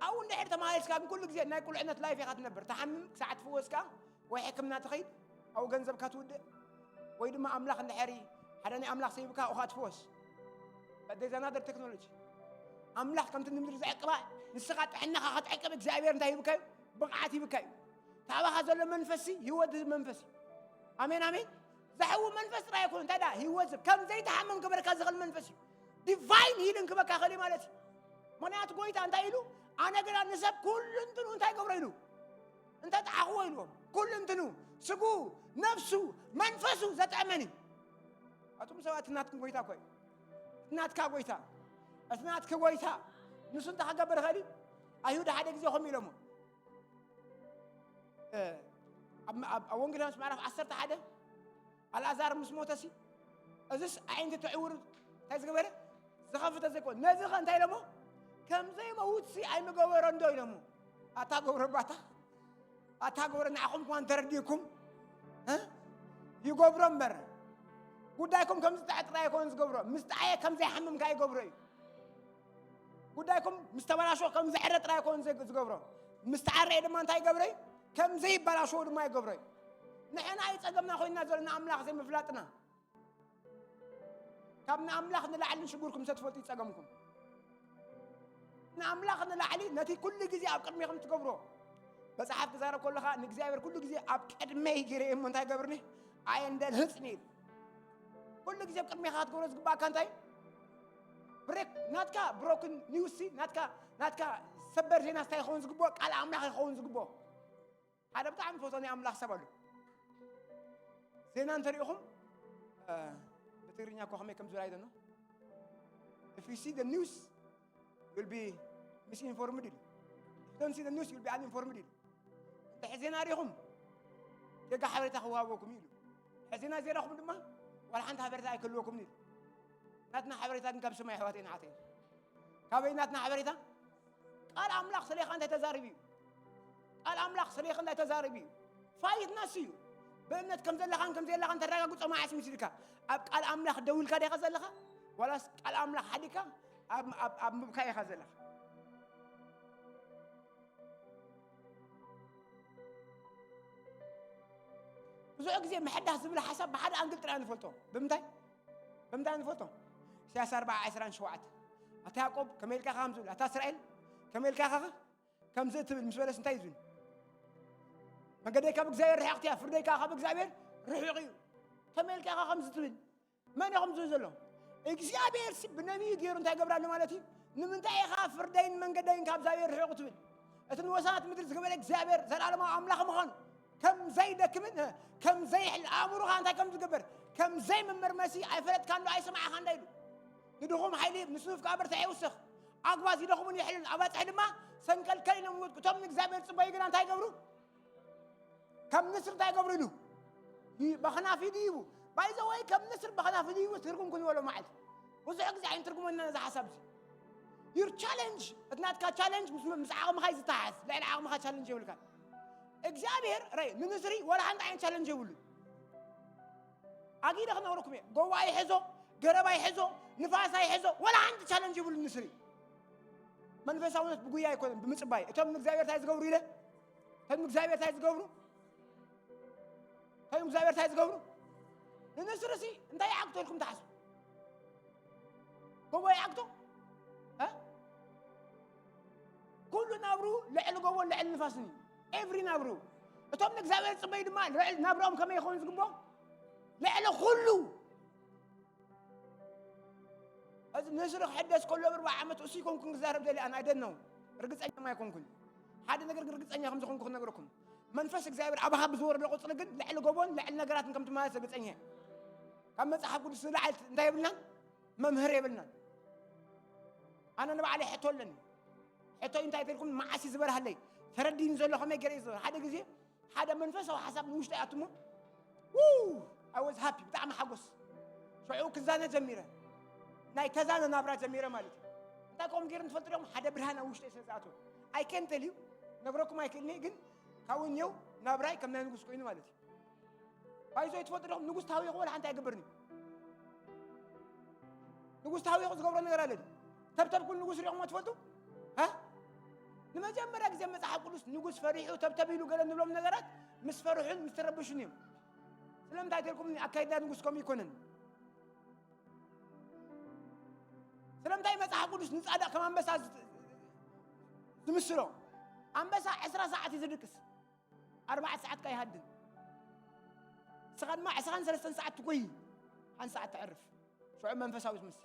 ኣብኡ እንድሕር ተመሃይሽካ ግን ኩሉ ግዜ ናይ ቁልዕነት ላይፍ ኢኻ ትነብር። ትሓምም ክሳዕ ትፍወስ ከኣ ወይ ሕክምና ትኸይድ፣ ኣብኡ ገንዘብካ ትውድእ፣ ወይ ድማ ኣምላኽ እንድሕር ሓደ ናይ ኣምላኽ ሰይብካ ኣብኡ ከኣ ትፍወስ። But there's another technology. ኣምላኽ ከምቲ ንምድሪ ዝዕቅባ ንስኻ ጥዕናኻ ክትዕቅብ እግዚኣብሔር እንታይ ሂብካ እዩ? ብቕዓት ሂብካ እዩ። ታባኻ ዘሎ መንፈስሲ ህይወት ዝህብ መንፈስ እዩ። ኣሜን ኣሜን። ዘሕዊ መንፈስ ጥራይ ኣይኮነ እንታይ ደኣ ህይወት ዝህብ ከም ዘይትሓመም ክበረካ ዝኽእል መንፈስ እዩ። ዲቫይን ሂልን ክበካ ኽእል ማለት እዩ። ምኽንያቱ ጎይታ እንታይ ኢሉ? ኣነ ግና ንሰብ ኩሉ እንትኑ እንታይ ገብሮ ኢሉ? እንተ ጣዕኽዎ ኢልዎም፣ ኩሉ እንትኑ፣ ስጉ፣ ነፍሱ፣ መንፈሱ ዘጥዕመኒ። ኣቱም ሰባት፣ እቲ ናትኩም ጎይታ እኮ እዩ። እቲ ናትካ ጎይታ፣ እቲ ናትኪ ጎይታ፣ ንሱ እንታይ ክገብር ይኽእል እዩ? ኣይሁድ ሓደ ግዜ ከምኡ ኢሎሞ። እ፣ ኣብ፣ ኣብ፣ ኣብ ወንጌል ዮሃንስ ምዕራፍ ዓሰርተ ሓደ ኣልኣዛር ምስ ሞተሲ፣ እዝስ ኣዒንቲ ትዕውር እንታይ ዝገበረ? ዝኸፍተ ዘይኮነ። ነዚ ኸ እንታይ ኢሎሞ? ከም ዘይመውትሲ ኣይምገበሮ እንዶ ኢሎሞ። ኣታ ገብረ ባታ፣ ኣታ ገብረ ንዓኹም እኳ እንተረዲእኩም፣ እ? ይገብሮ እምበር። ጉዳይኩም ከም ዝጥዐ ጥራይ ኣይኮነን ዝገብሮ። ምስ ጠዓየ ከም ዘይሓምም ከኣ ይገብሮ እዩ። ጉዳይኩም ምስ ተበላሸወ ከም ዝዕረ ጥራይ ኣይኮነን ዘግ-፣ ዝገብሮ። ምስ ተዓረየ ድማ እንታይ ይገብሮ እዩ? ከም ዘይበላሸዎ ድማ ይገብሮ እዩ። ንሕና እዩ ጸገምና ኮይንና ዘለና ኣምላኽ ዘይምፍላጥና። ካብ ንኣምላኽ ንላዕሊ ንሽግርኩም ሰትፈልጡ ይጸገምኩም። ንኣምላኽ ንላዕሊ ነቲ ኩሉ ግዜ ኣብ ቅድሜኹም ትገብሮ። መጽሓፍ ክዛረብ ከሎ ኸኣ ንእግዚኣብሔር ኩሉ ግዜ ኣብ ቅድመይ ገይረ እየ እሞ እንታይ ገብርኒ? ኣየንደልህጽኒ ኢሉ። ኩሉ ግዜ ኣብ ቅድሜኻ ክትገብሮ ዝግባእካ እንታይ? ብሬክ ናትካ ብሮክን ኒውስ ሲ ናትካ፣ ናትካ ሰበር ዜና እንታይ ይኸውን ዝግብኦ? ቃል ኣምላኽ ይኸውን ዝግብኦ። ሓደ ብጣዕሚ ፈቶ ናይ ኣምላኽ ሰብ ኣሎ። ዜና እንተሪኢኹም፣ እ፣ ብትግርኛ እኮ ከመይ ከም ዝብል ኣይደኖ። If you see the news, you'll be misinformed ኢሉ። If you don't see the news, you'll be uninformed ኢሉ። እንድሕር ዜና ሪኢኹም፣ ጌጋ ሓበሬታ ክወሃበኩም ኢሉ። እንድሕር ዜና ዘይረኹም ድማ፣ ዋላ ሓንቲ ሓበሬታ ኣይክህልወኩም ኢሉ። ናትና ሓበሬታ ግን ካብ ሰማይ ኣሕዋተይን ኣሓተይን። ካበይ ናትና ሓበሬታ? ቃል ኣምላኽ ስሌኻ እንታይ ተዛሪቡ እዩ? ቃል ኣምላኽ ስሌኻ እንታይ ተዛሪቡ እዩ? ፋይት ናስ እዩ። ብእምነት ከም ዘለኻን ከም ዘየለኻን ተረጋግጾ መዓስ ምስ ኢልካ? ኣብ ቃል ኣምላኽ ደው ኢልካ ዲኻ ዘለኻ? ዋላስ ቃል ኣምላኽ ሓዲግካ ኣብ፣ ኣብ፣ ኣብ ምብካይ ኢኻ ዘለኻ? ብዙሕ ግዜ ምሕዳስ ዝብል ሓሳብ ብሓደ ኣንግል ጥራይ ንፈልጦ። ብምንታይ? ብምንታይ ንፈልጦ? ኢሳያስ ኣርብዓ ዕስራን ሸውዓተ። ኣታ ያዕቆብ ከመይ ኢልካ ኢኻ ከም ዝብል፣ ኣታ እስራኤል ከመይ ኢልካ ኢኻ ከምዚ እትብል ምስ በለስ እንታይ እዩ ዝብል? መንገደይ ካብ እግዚኣብሔር ርሕቕቲ እያ፣ ፍርደይ ከኣ ካብ እግዚኣብሔር ርሑቕ እዩ። ከመይ ኢልካ ኢኻ ከምዚ ትብል? መን እዩ ከምዚ ዘሎ? እግዚኣብሔር ሲ ብነቢይ ገይሩ እንታይ ይገብር ኣሎ ማለት እዩ? ንምንታይ ኢኻ ፍርደይን መንገደይን ካብ እግዚኣብሔር ርሑቕ ትብል? እቲ ንወሰናት ምድሪ ዝገበረ እግዚኣብሔር ዘላለማዊ ኣምላኽ ምዃኑ ከም ዘይደክምን ከም ዘይሕል ኣእምሮኻ እንታይ ከም ዝገብር ከም ዘይምምርመሲ ኣይፈለጥካን ዶ ኣይሰማዕኻን ዶ ኢሉ። ንድኹም ሓይሊ ይህብ፣ ንስኑፍ ከኣ ብርታዕ ይውስኽ። ኣጉባዝ ይደኽሙን ይሕሉን፣ ኣባጽሕ ድማ ሰንከልከል ኢሎም ይወድቁ። እቶም ንእግዚኣብሔር ዝጽበዩ ግና እንታይ ይገብሩ? ከም ንስር እንታይ ይገብሩ ኢሉ? ይ-፣ በኽናፊ ድይቡ። ባይዘወይ ከም ንስር በኽናፊ ድይቡ ትርጉም ክንበሎ መዓልቲ። ብዙሕ ግዜ ኣይንትርጉሞን ኢና ነዚ ሓሳብ እዚ። Your challenge፣ እቲ ናትካ ቻለንጅ ምስ፣ ምስ ዓቕምኻ እዩ ዝተሓዝ። ልዕሊ ዓቕምኻ ቻለንጅ የብልካን። እግዚኣብሔር ራይ ንንስሪ ዋላ ሓንቲ ዓይነት ቻለንጅ የብሉን። ኣጊደ ክነግረኩም እየ። ጎቦ ኣይሕዞ፣ ገረብ ኣይሕዞ፣ ንፋስ ኣይሕዞ፣ ዋላ ሓንቲ ቻለንጅ የብሉን ንስሪ። መንፈሳውነት ብጉያ ኣይኮነን፣ ብምጽባይ። እቶም ንእግዚኣብሔር እንታይ ዝገብሩ ኢለ? እቶም ንእግዚኣብሔር እንታይ ዝገብሩ? እቶም ንእግዚኣብሔር እንታይ ዝገብሩ? ንንስርሲ እንታይ ይዓግቶ ኢልኩም ትሓስቡ? ጎቦ ይዓግቶ? እ? ኩሉ ናብሩ ልዕሊ ጎቦን ልዕሊ ንፋስን እዩ። ኤቭሪ ናብሩ። እቶም ንእግዚኣብሔር ዝጽበዩ ድማ ልዕሊ ናብርኦም ከመይ ይኸውን ዝግብኦም? ልዕሊ ኩሉ። እዚ ንስሪ ክሕደስ ከሎ ብርባዕ ዓመት እሱ ይኮንኩን ክዛረብ ደሊ ኣነ ኣይደነው። ርግጸኛ ኣይኮንኩን። ሓደ ነገር ግን ርግጸኛ ከም ዝኾንኩ ክነግረኩም። መንፈስ እግዚኣብሔር ኣባኻ ብዝወረደ ቁጽሪ ግን ልዕሊ ጎቦን ልዕሊ ነገራትን ከም ትመላለስ ርግጸኛ እየ። ካብ መጽሓፍ ቅዱስ ንላዕሊ እንታይ የብልናን? መምህር የብልናን። ኣነ ንባዕለይ ሕቶ ኣለኒ። ሕቶይ እንታይ ተልኩም መዓስ እዩ ዝበርሃለይ? ተረዲኒ ዘሎ ከመይ ገይረ እዩ ዝበርህ? ሓደ ግዜ ሓደ መንፈሳዊ ሓሳብ ንውሽጠይ ኣትሞ፣ ው! I was happy፣ ብጣዕሚ ሓጎስ። ሽዑ ክዛነ ጀሚረ። ናይ ተዛነ ናብራ ጀሚረ ማለት እዩ። እንታይ ከምኡ ገይረ ትፈልጡ ዲኹም? ሓደ ብርሃን ኣብ ውሽጠይ ስለ ዝኣተወ። I can't tell you፣ ነግረኩም ኣይክእልኒ፣ ግን ካብኡ እኒው ናብራይ ከም ናይ ንጉስ ኮይኑ ማለት እዩ። ባይዞ ትፈልጡ ዲኹም? ንጉስ ታዊኹ ወላ ሓንቲ ኣይገብርን እዩ። ንጉስ ታዊኹ ዝገብሮ ነገር ኣለ ድዩ? ተብተብ ኩሉ ንጉስ ሪኹሞ ትፈልጡ? እ? ንመጀመርያ ግዜ መጽሓፍ ቅዱስ ንጉስ ፈሪሑ ተብተብ ኢሉ ገለ ንብሎም ነገራት ምስ ፈርሑን ምስ ተረብሹን እዮም። ስለምንታይ ተልኩም ኣካይዳ ንጉስ ከምኡ ይኮነን? ስለምንታይ መጽሓፍ ቅዱስ ንጻድቕ ከም ኣንበሳ ዝ-፣ ዝምስሎ? ኣንበሳ ዕስራ ሰዓት እዩ ዝድቅስ። ኣርባዕተ ሰዓት ከይሃድን። ንስኻ ድማ ዕስራን ሰለስተን ሰዓት ትጎይ፣ ሓንቲ ሰዓት ተዕርፍ። ሽዑ መንፈሳዊ ትመስል።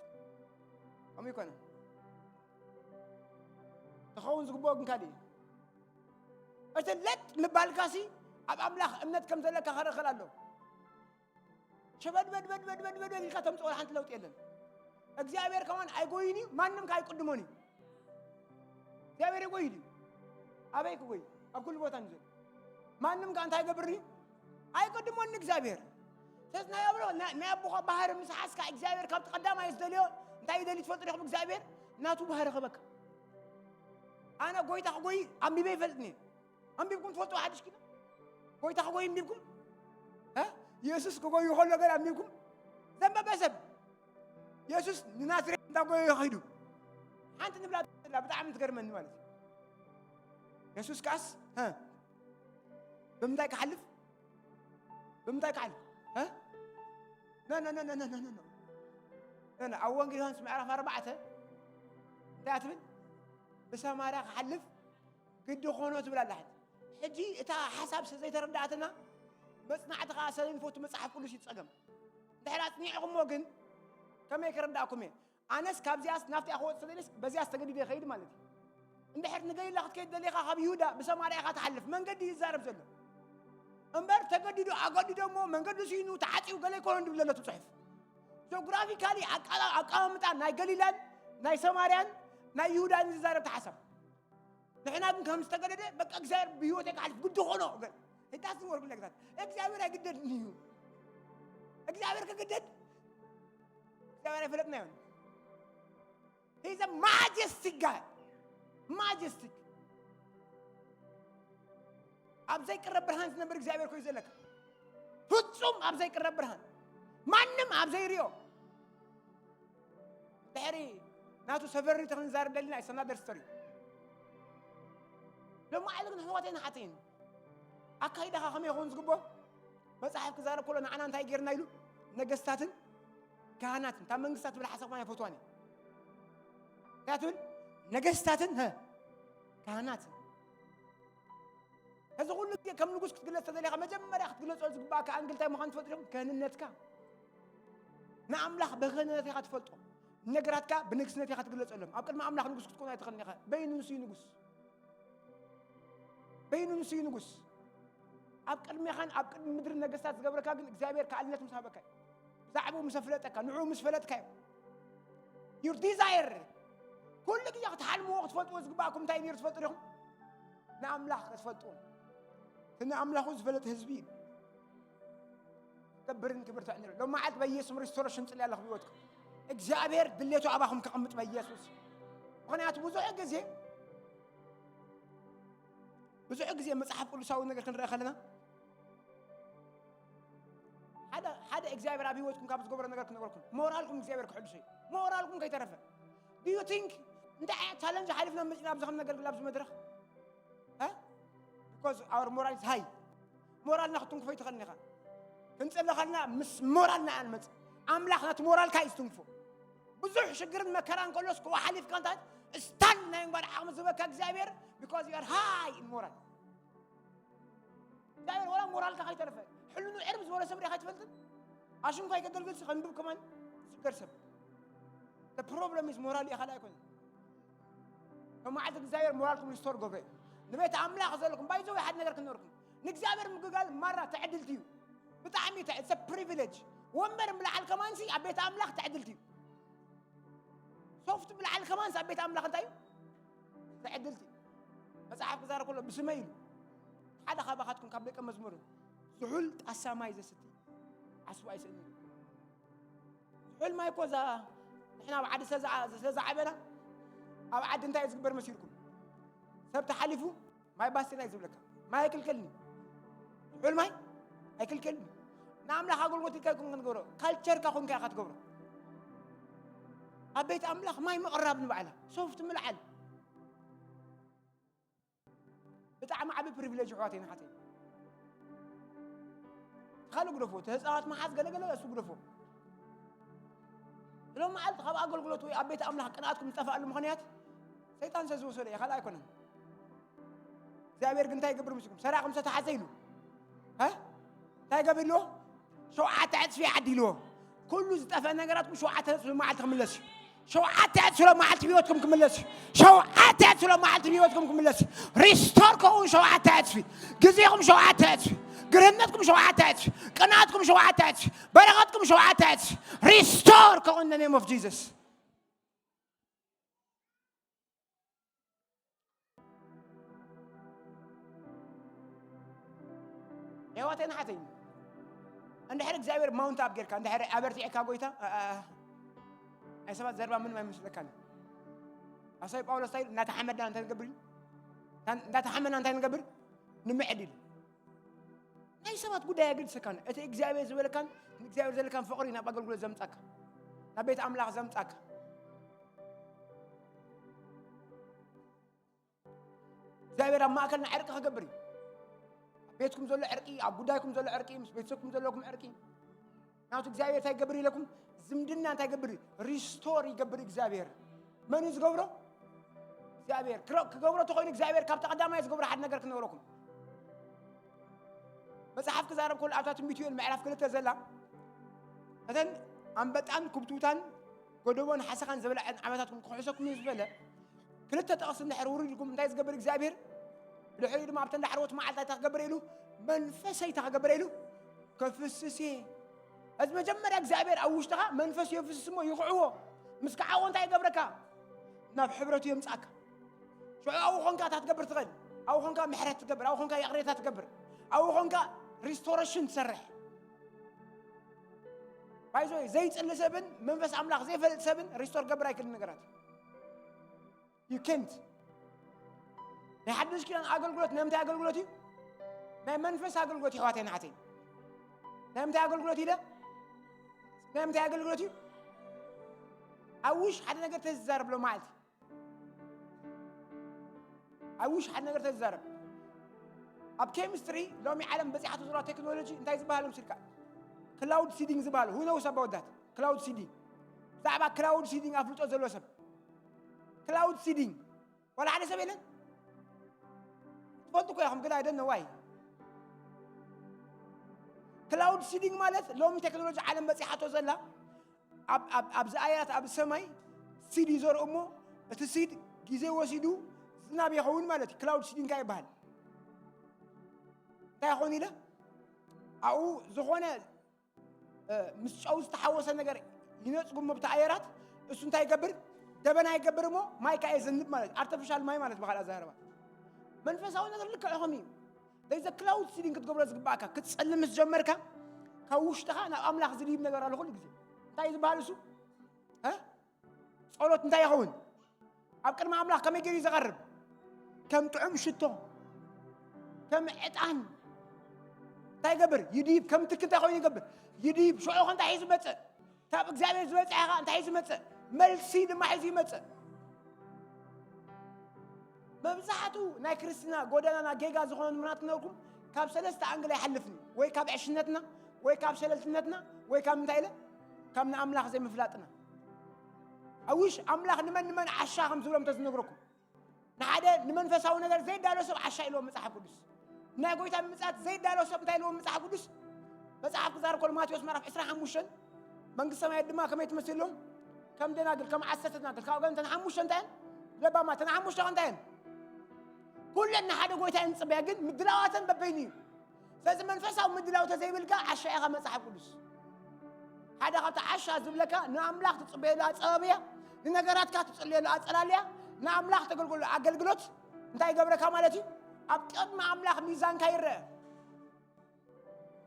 ከምኡ ይኮነ። ተኸውን ዝግብኦ ግን ካልእ እዩ። እቲ ለጥ ምባልካሲ ኣብ ኣምላኽ እምነት ከም ዘለካ ከረኸል ኣሎ። ሸበድበድበድበድበድበድ ኢልካ ተምጽኦ ሓንቲ ለውጢ የለን። እግዚኣብሔር ከማን ኣይጎይን እዩ፣ ማንም ከ ኣይቅድሞን እዩ። እግዚኣብሔር ይጎይ ድዩ? ኣበይ ክጎይ? ኣብ ኩሉ ቦታ ንዘሎ። ማንም ከ እንታይ ይገብር እዩ? ኣይቅድሞን እግዚኣብሔር። ስለዚ ናይ ኣብሮ-፣ ናይ፣ ናይ ኣቦኻ ባህሪ ምስ ሓዝካ እግዚኣብሔር ካብቲ ቀዳማይ ዝደልዮ እንታይ ይደሊ ትፈልጡ ዲኹም? እግዚኣብሔር ናቱ ባህሪ ክበካ። ኣነ ጎይታ ክጎይ ኣንቢበ ይፈልጥኒ። ኣንቢብኩም ትፈልጡ? ሓድሽ ኪዳን ጎይታ ክጎይ ኣንቢብኩም? እ? ኢየሱስ ክጎይ ከሎ ገለ ኣንቢብኩም? ዘንበበ ሰብ ኢየሱስ ንናዝሬት እንዳጎየ ኸይዱ። ሓንቲ ንብላ ዘላ ብጣዕሚ ትገርመኒ ማለት እዩ። ኢየሱስ ከኣስ፣ እ? ብምንታይ ክሓልፍ? ብምንታይ ክሓልፍ? እ? ኖ፣ ኖ፣ ኖ፣ ኖ፣ ኖ፣ ኖ፣ ኖ። ኖ፣ ኖ። ኣብ ወንጌል ዮሃንስ ምዕራፍ ኣርባዕተ እንታይ ትብል? ብሰማርያ ክሓልፍ ግዲ ኾኖ ትብል ኣላ። ሕጂ እታ ሓሳብ ስለ ዘይተረዳእትና መጽናዕቲ ከኣ ሰለንፈቱ መጽሓፍ ቅዱስ እዩ ጸገም። እንድሕር ኣጽኒዕኹሞ ግን ከመይ ክረዳእኩም እየ? ኣነስ ካብዚኣስ ናብቲኣ ክወጽእ ተደልየስ በዚኣስ ተገዲደ ይኸይድ ማለት እዩ። እንድሕር ንገሊላ ክትከይድ ደሊኻ ካብ ይሁዳ ብሰማርያ ኢኻ ትሓልፍ። መንገዲ እዩ ዝዛረብ ዘሎ። እምበር ተገዲዱ ኣገዲዶ እሞ መንገዱ ስኢኑ ተዓጽዩ ገለ ኣይኮነን ድብል ዘሎ እቲ ጽሑፍ። ጆግራፊካሊ ኣቃላ-፣ ኣቀማምጣ ናይ ገሊላን ናይ ሰማርያን ናይ ይሁዳን እዩ ዝዛረብ እቲ ሓሳብ። ንሕና ግን ከም ዝተገደደ በቃ እግዚኣብሔር ብህይወተይ ክሓልፍ ግዲ ኾኖ። ግን it doesn't work like that። እግዚኣብሔር ኣይግደድን እዩ። እግዚኣብሔር ክግደድ እግዚኣብሔር ኣይፈለጥናዮን። He's a majestic God። Majestic። ኣብ ዘይቅረብ ብርሃን ዝነብር እግዚኣብሔር ኮይኑ ዘለካ። ፍጹም ኣብ ዘይቅረብ ብርሃን። ማንም ኣብ ዘይርዮ። ድሕሪ ናቱ ሰቨርኒቲ ክንዛረብ ደሊና፣ it's another story። ሎማዓሊ ግን ኣሕዋተይን ኣሓተይን፣ ኣካይዳኻ ከመይ ይኸውን ዝግብኦ? መጽሓፍ ክዛረብ ከሎ ንዓና እንታይ ጌርና ኢሉ? ነገስታትን ካህናትን። እታ መንግስታት ትብል ሓሳብ ከማን ኣይፈትዋን እየ። እንታይ ትብል? ነገስታትን፣ ሀ፣ ካህናትን። እዚ ኩሉ ግዜ ከም ንጉስ ክትግለጽ ተደሊኻ፣ መጀመርያ ክትግለጾ ዝግባእካ ኣንግል እንታይ ምዃኑ ትፈልጡ ዲኹም? ክህንነትካ። ንኣምላኽ ብክህንነት ኢኻ ትፈልጦ። ነገራትካ ብንግስነት ኢኻ ትግለጸሎም። ኣብ ቅድሚ ኣምላኽ ንጉስ ክትኮን ኣይትኽእልን ኢኻ። በይኑ ንሱ እዩ ንጉስ። በይኑ ንሱ እዩ ንጉስ። ኣብ ቅድሜኻን ኣብ ቅድሚ ምድሪ ነገስታት ዝገብረካ ግን እግዚኣብሔር ከኣልነት ምስ ሃበካ እዩ። ብዛዕባኡ ምስ ኣፍለጠካ፣ ንዕኡ ምስ ፈለጥካ እዩ። Your desire፣ ኩሉ ግዜ ክትሓልምዎ ክትፈልጥዎ ዝግባእኩም እንታይ ነይሩ ትፈልጡ ዲኹም? ንኣምላኽ ክትፈልጥዎ። እቲ ንኣምላኹ ዝፈለጥ ህዝቢ እዩ። ክብርን ክብርታን ይሁን። ሎም መዓልቲ በኢየሱስም ሪስቶሬሽን ጽልያ ኣለኹ ብህይወትኩም። እግዚኣብሔር ድሌቱ ኣባኹም ከቐምጥ በኢየሱስ። ምኽንያቱ ብዙሕ ግዜ፣ ብዙሕ ግዜ መጽሓፍ ቅዱሳዊ ነገር ክንረአ ከለና፣ ሓደ፣ ሓደ እግዚኣብሔር ኣብ ህይወትኩም ካብ ዝገበሮ ነገር ክነግረኩም። ሞራልኩም እግዚኣብሔር ክሕድሶ እዩ። ሞራልኩም ከይተረፈ። Do you think እንታይ ዓይነት ቻለንጅ ሓሊፍና መፂና ኣብዚ ከም ነገልግል ኣብዚ መድረኽ? እ? Because our moral is high. ሞራልና ክትንክፎ ኣይትኽእልን ኢኻ። ክንፅሊ ከለና ምስ ሞራልና ኢና ንመፅእ። ኣምላኽ ነቲ ሞራልካ እዩ ዝትንክፎ። ብዙሕ ሽግርን መከራን ከሎስ ክዋ ሓሊፍካ እንታይ ስታንድ ናይ ምግባር ዓቕሚ ዝህበካ እግዚኣብሔር፣ because you are high in moral። እግዚኣብሔር ወላ ሞራልካ ከይተረፈ ሕልኑ ዕርብ ዝበለ ሰብ ሪኻ ኣይትፈልጥን? ኣሽንኳይ ከገልግል ከንብብ ከማን ዝሽገር ሰብ። The problem is ሞራል እዩ፣ ካልእ ኣይኮነን። መዓልቲ እግዚኣብሔር ሞራልኩም ሪስቶር ገብረ እዩ። ንቤት ኣምላኽ ዘለኩም ባይዘው ሓደ ነገር ክነርኩም ንእግዚኣብሔር ምግልጋል ማራ ትዕድልቲ እዩ። ብጣዕሚ ትዕ- it's a privilege። ወንበር ብላዓል ከማንሲ ኣብ ቤት ኣምላኽ ትዕድልቲ እዩ። ሶፍት ብላዓል ከማንሲ ኣብ ቤት ኣምላኽ እንታይ እዩ? ትዕድልቲ እዩ። መጽሓፍ ክዛረብ ከሎ ብስመይ ኢሉ ሓደ ካባኻትኩም ካብ ደቀ መዝሙር ዝሑል ጣሳ ማይ ዘስቲ ዓስቡ ኣይስእንን። ዝሑል ማይ እኮ እዛ ንሕና ኣብ ዓዲ ስለ ዝዓ- ስለ ዝዓበና ኣብ ዓዲ እንታይ እዩ ዝግበር መሲልኩም? ሰብ ተሓሊፉ ማይ ባስቴና እዩ ዝብለካ። ማይ ኣይክልከልኒ። ዝሑል ማይ ኣይክልከልኒ። ንኣምላኽ ኣገልግሎት ኢልካ ይኮን ክትገብሮ፣ ካልቸርካ ኮንካ ኢኻ ትገብሮ። ኣብ ቤት ኣምላኽ ማይ ምቕራብ ንባዕላ ሶፍት ምልዓል ብጣዕሚ ዓቢ ፕሪቪሌጅ ኣሕዋተይ ኣሓተይ። ካልእ ግደፎ፣ እቲ ህፃናት መሓዝ ገለገለ እሱ ግደፎ። ሎም መዓልቲ ካብ ኣገልግሎት ወይ ኣብ ቤት ኣምላኽ ቅንኣትኩም ዝጠፋኣሉ ምኽንያት ሰይጣን ስለ ዝወሰዶ እዩ፣ ካልእ ኣይኮነን። እግዚኣብሔር ግን እንታይ ይገብር ምስልኩም? ሰራቕኩም ዝተሓዘ ኢሉ። እ? እንታይ ገብር ኢልዎ? ሸውዓተ ዕፅፊ ይዓዲ ኢልዎ። ኩሉ ዝጠፍአ ነገራትኩም ሸውዓተ ዕፅፊ መዓልቲ ክምለስ እዩ። ሸውዓተ ዕፅፊ ሎም መዓልቲ ህይወትኩም ክምለስ እዩ። ሸውዓተ ዕፅፊ ሎም መዓልቲ ህይወትኩም ክምለስ እዩ። ሪስቶር ከውን ሸውዓተ ዕፅፊ። ግዜኹም ሸውዓተ ዕፅፊ። ግርህነትኩም ሸውዓተ ዕፅፊ። ቅንኣትኩም ሸውዓተ ዕፅፊ። በረኸትኩም ሸውዓተ ዕፅፊ። ሪስቶር ከውን in the name of Jesus። የሕዋተይ ንሓተይ እንድሕር እግዚኣብሔር ማውንት ኣፕ ጌርካ እንድሕር ኣበርቲዕካ ጎይታ እ፣ እ፣ ናይ ሰባት ዘርባ ምንም ኣይመስለካን። ኣሳይ ጳውሎስ እንታይ ኢሉ? እንዳተሓመድና እንታይ ንገብር እዩ? እንዳተሓመድና እንታይ ንገብር? ንምዕድ ኢሉ። ናይ ሰባት ጉዳይ ኣገድሰካን እቲ እግዚኣብሔር ዝበለካን ንእግዚኣብሔር ዘለካን ፍቕሪ ናብ ኣገልግሎት ዘምጻካ ናብ ቤት ኣምላኽ ዘምጻካ እግዚኣብሔር ኣብ ማእከልና ዕርቂ ክገብር እዩ። ኣብ ቤትኩም ዘሎ ዕርቂ፣ ኣብ ጉዳይኩም ዘሎ ዕርቂ፣ ምስ ቤተሰብኩም ዘለኩም ዕርቂ። ናቱ እግዚኣብሔር እንታይ ይገብር ኢለኩም? ዝምድና እንታይ ይገብር? ሪስቶር ይገብር እግዚኣብሔር። መን እዩ ዝገብሮ? እግዚኣብሔር። ክረ- ክገብሮ ተኾይኑ እግዚኣብሔር ካብቲ ቀዳማይ ዝገብሮ ሓደ ነገር ክነግረኩም። መጽሓፍ ክዛረብ ከሎ ኣብታ ትንቢት ዮኤል ምዕራፍ ክልተ ዘላ እተን ኣንበጣን ኩብቱታን ጎደቦን ሓሰኻን ዝበልዐን ዓመታትኩም ክሕሰኩም እዩ ዝበለ። ክልተ ጥቕሲ እንድሕር ውሪድኩም እንታይ ዝገብር እግዚኣብሔር? ብድሕሪኡ ድማ ኣብተን ዳሕረዎት መዓልታት እንታይ ክገብር ኢሉ? መንፈሰይ እንታይ ክገብር ኢሉ? ከፍስስ እየ። እዚ መጀመርያ እግዚኣብሔር ኣብ ውሽጥኻ መንፈስ የፍስስ እሞ ይኽዕዎ። ምስ ከዓዎ እንታይ ይገብረካ? ናብ ሕብረቱ የምጻካ። ሽዑ ኣብኡ ኾንካ እታ ትገብር ትኽእል። ኣብኡ ኾንካ ምሕረት ትገብር፣ ኣብኡ ኾንካ ይቕሬታ ትገብር፣ ኣብኡ ኾንካ ሪስቶሬሽን ትሰርሕ። ባይዞ ዘይጽሊ ሰብን መንፈስ ኣምላኽ ዘይፈልጥ ሰብን ሪስቶር ገብር ኣይክልን ነገራት። You can't። ናይ ሓድሽ ኪዳን ኣገልግሎት ናይ ምንታይ ኣገልግሎት እዩ? ናይ መንፈስ ኣገልግሎት እዩ። ኣሕዋተይ ንሓተይ ናይ ምንታይ ኣገልግሎት ኢለ? ናይ ምንታይ ኣገልግሎት እዩ? ኣብ ውሽ ሓደ ነገር ተዝዛረብ ሎ ማለት እዩ። ኣብ ውሽ ሓደ ነገር ተዝዛረብ። ኣብ ኬሚስትሪ ሎሚ ዓለም በፂሓቶ ዘላ ቴክኖሎጂ እንታይ ዝበሃል ምስልካ? ክላውድ ሲዲንግ ዝበሃል። Who knows about that? ክላውድ ሲዲንግ። ብዛዕባ ክላውድ ሲዲንግ ኣፍልጦ ዘሎ ሰብ። ክላውድ ሲዲንግ ዋላ ሓደ ሰብ የለን። ትፈልጡ እኮ ኢኹም ግን I don't know why። ክላውድ ሲዲንግ ማለት ሎሚ ቴክኖሎጂ ዓለም በፂሓቶ ዘላ ኣብ- ኣብ- ኣብዚ ኣየራት ኣብ ሰማይ ሲድ ይዘርኡ እሞ እቲ ሲድ ግዜ ወሲዱ ዝናብ ይኸውን ማለት እዩ። ክላውድ ሲዲንግ ይበሃል። እንታይ ይኸውን ኢለ ኣብኡ ዝኾነ እ፣ ምስ ጨው ዝተሓወሰ ነገር ይነፅጉ እሞ ብቲ ኣየራት እሱ እንታይ ይገብር? ደበና ይገብር እሞ ማይ ከዓ የዘንብ ማለት እዩ። ኣርቲፊሻል ማይ ማለት ብኻልእ ኣዘራርባ መንፈሳዊ ነገር ልክዕ ኢኹም እዩ። There is a cloud seeding ክትገብሮ ዝግባእካ ክትፀልም ምስ ጀመርካ ካብ ውሽጥኻ ናብ ኣምላኽ ዝድይብ ነገር ኣሎ ኩሉ ግዜ። እንታይ እዩ ዝበሃል እሱ? እ? ጸሎት እንታይ ይኸውን? ኣብ ቅድሚ ኣምላኽ ከመይ ገይሩ እዩ ዝቐርብ? ከም ጥዑም ሽቶ፣ ከም ዕጣን እንታይ ይገብር? ይድይብ። ከም ትኪ እንታይ ኮይኑ ይገብር? ይድይብ። ሽዑ ኸ እንታይ ሒዙ ይመጽእ? ካብ እግዚኣብሔር ዝበጽሐ ኸ እንታይ ሒዙ ይመጽእ? መልሲ ድማ ሒዙ ይመጽእ። መብዛሕትኡ ናይ ክርስትና ጎደናና ጌጋ ዝኾነ ምኽንያት ክነግርኩም፣ ካብ ሰለስተ ኣንግል ኣይሓልፍን እዩ። ወይ ካብ ዕሽነትና፣ ወይ ካብ ሸለልትነትና፣ ወይ ካብ ምንታይ ኢለ? ካብ ንኣምላኽ ዘይምፍላጥና። ኣውሽ ኣምላኽ ንመን ንመን ዓሻ ከም ዝብሎም ተዝነግረኩም። ንሓደ ንመንፈሳዊ ነገር ዘይዳሎ ሰብ ዓሻ ኢልዎ መጽሓፍ ቅዱስ። ናይ ጎይታ ምምጻት ዘይዳሎ ሰብ እንታይ ኢልዎ መጽሓፍ ቅዱስ? መጽሓፍ ክዛረብ ከሎ ማቴዎስ ምዕራፍ ዕስራን ሓሙሽተን፣ መንግስቲ ሰማያት ድማ ከመይ ትመስል ኢሎም? ከም ደናግል፣ ከም ዓሰርተ ደናግል። ካብ ገን ተን ሓሙሽተ እንታይ እየን? ለባማ ተን ሓሙሽተ እንታይ እየን? ኩለን ንሓደ ጎይታ እየን ዝጽበያ፣ ግን ምድላዋተን በበይኑ እዩ። ስለዚ መንፈሳዊ ምድላው ተዘይብልካ ዓሻ ኢኻ መጽሓፍ ቅዱስ። ሓደ ካብቲ ዓሻ ዝብለካ ንኣምላኽ ትጽበየሉ ኣጸባብያ፣ ንነገራትካ ትጽልየሉ ኣጸላልያ፣ ንኣምላኽ ተገልግሎ ኣገልግሎት እንታይ ይገብረካ ማለት እዩ? ኣብ ቅድሚ ኣምላኽ ሚዛንካ ይረአ።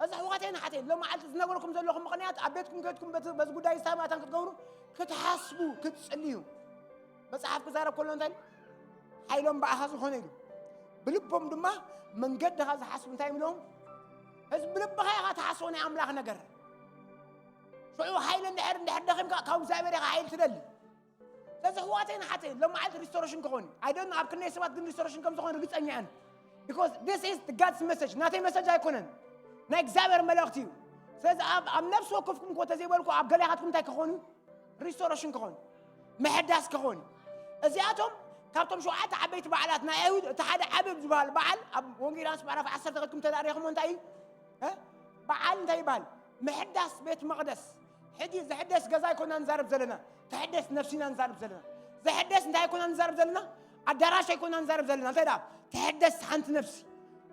እዚ ኣሕዋተይን ኣሓተይን፣ ሎማዓልቲ ዝነገርኩም ዘለኹም ምኽንያት ኣብ ቤትኩም ከድኩም በቲ፣ በዚ ጉዳይ ዝታማታን ክትገብሩ፣ ክትሓስቡ፣ ክትጽልዩ። መጽሓፍ ክዛረብ ከሎ እንታይ ኢሉ? ሓይሎም ብኣኻ ዝኾነ ኢሉ። ብልቦም ድማ መንገድኻ ዝሓስቡ እንታይ ይብሎም? እዚ ብልብኻ ኢኻ ትሓስቦ ናይ ኣምላኽ ነገር። ሽዑ ሓይሊ እንድሕር፣ እንድሕር ደኺምካ ካብ እግዚኣብሔር ኢኻ ሓይሊ ትደሊ። ስለዚ ኣሕዋተይን ኣሓተይን፣ ሎማዓልቲ ሪስቶሬሽን ክኾን እዩ። I don't know ኣብ ክንደይ ሰባት ግን ሪስቶሬሽን ከም ዝኾነ ርግጸኛ እየን። Because this is the God's message። ናተይ መሰጅ ኣይኮነን። ናይ እግዚኣብሔር መልእኽቲ እዩ። ስለዚ ኣብ፣ ኣብ ነፍሲ ወከፍኩም እኮ ተዘይበልኩ ኣብ ገሊኻትኩም እንታይ ክኾኑ? ሪስቶሬሽን ክኾን፣ ምሕዳስ ክኾን። እዚኣቶም ካብቶም ሸውዓተ ዓበይቲ በዓላት ናይ ኣይሁድ እቲ ሓደ ዓቢ ዝበሃል በዓል ኣብ ወንጌል ዮሃንስ ምዕራፍ ዓሰርተ ከድኩም ተዳሪኹሞ እንታይ እዩ? እ? በዓል እንታይ ይበሃል? ምሕዳስ ቤት መቕደስ። ሕጂ ዝሕደስ ገዛ ኣይኮና ንዛረብ ዘለና፣ ትሕደስ ነፍሲ ኢና ንዛረብ ዘለና። ዝሕደስ እንታይ ኣይኮና ንዛረብ ዘለና? ኣዳራሽ ኣይኮና ንዛረብ ዘለና። እንታይ ደኣ? ትሕደስ ሓንቲ ነፍሲ፣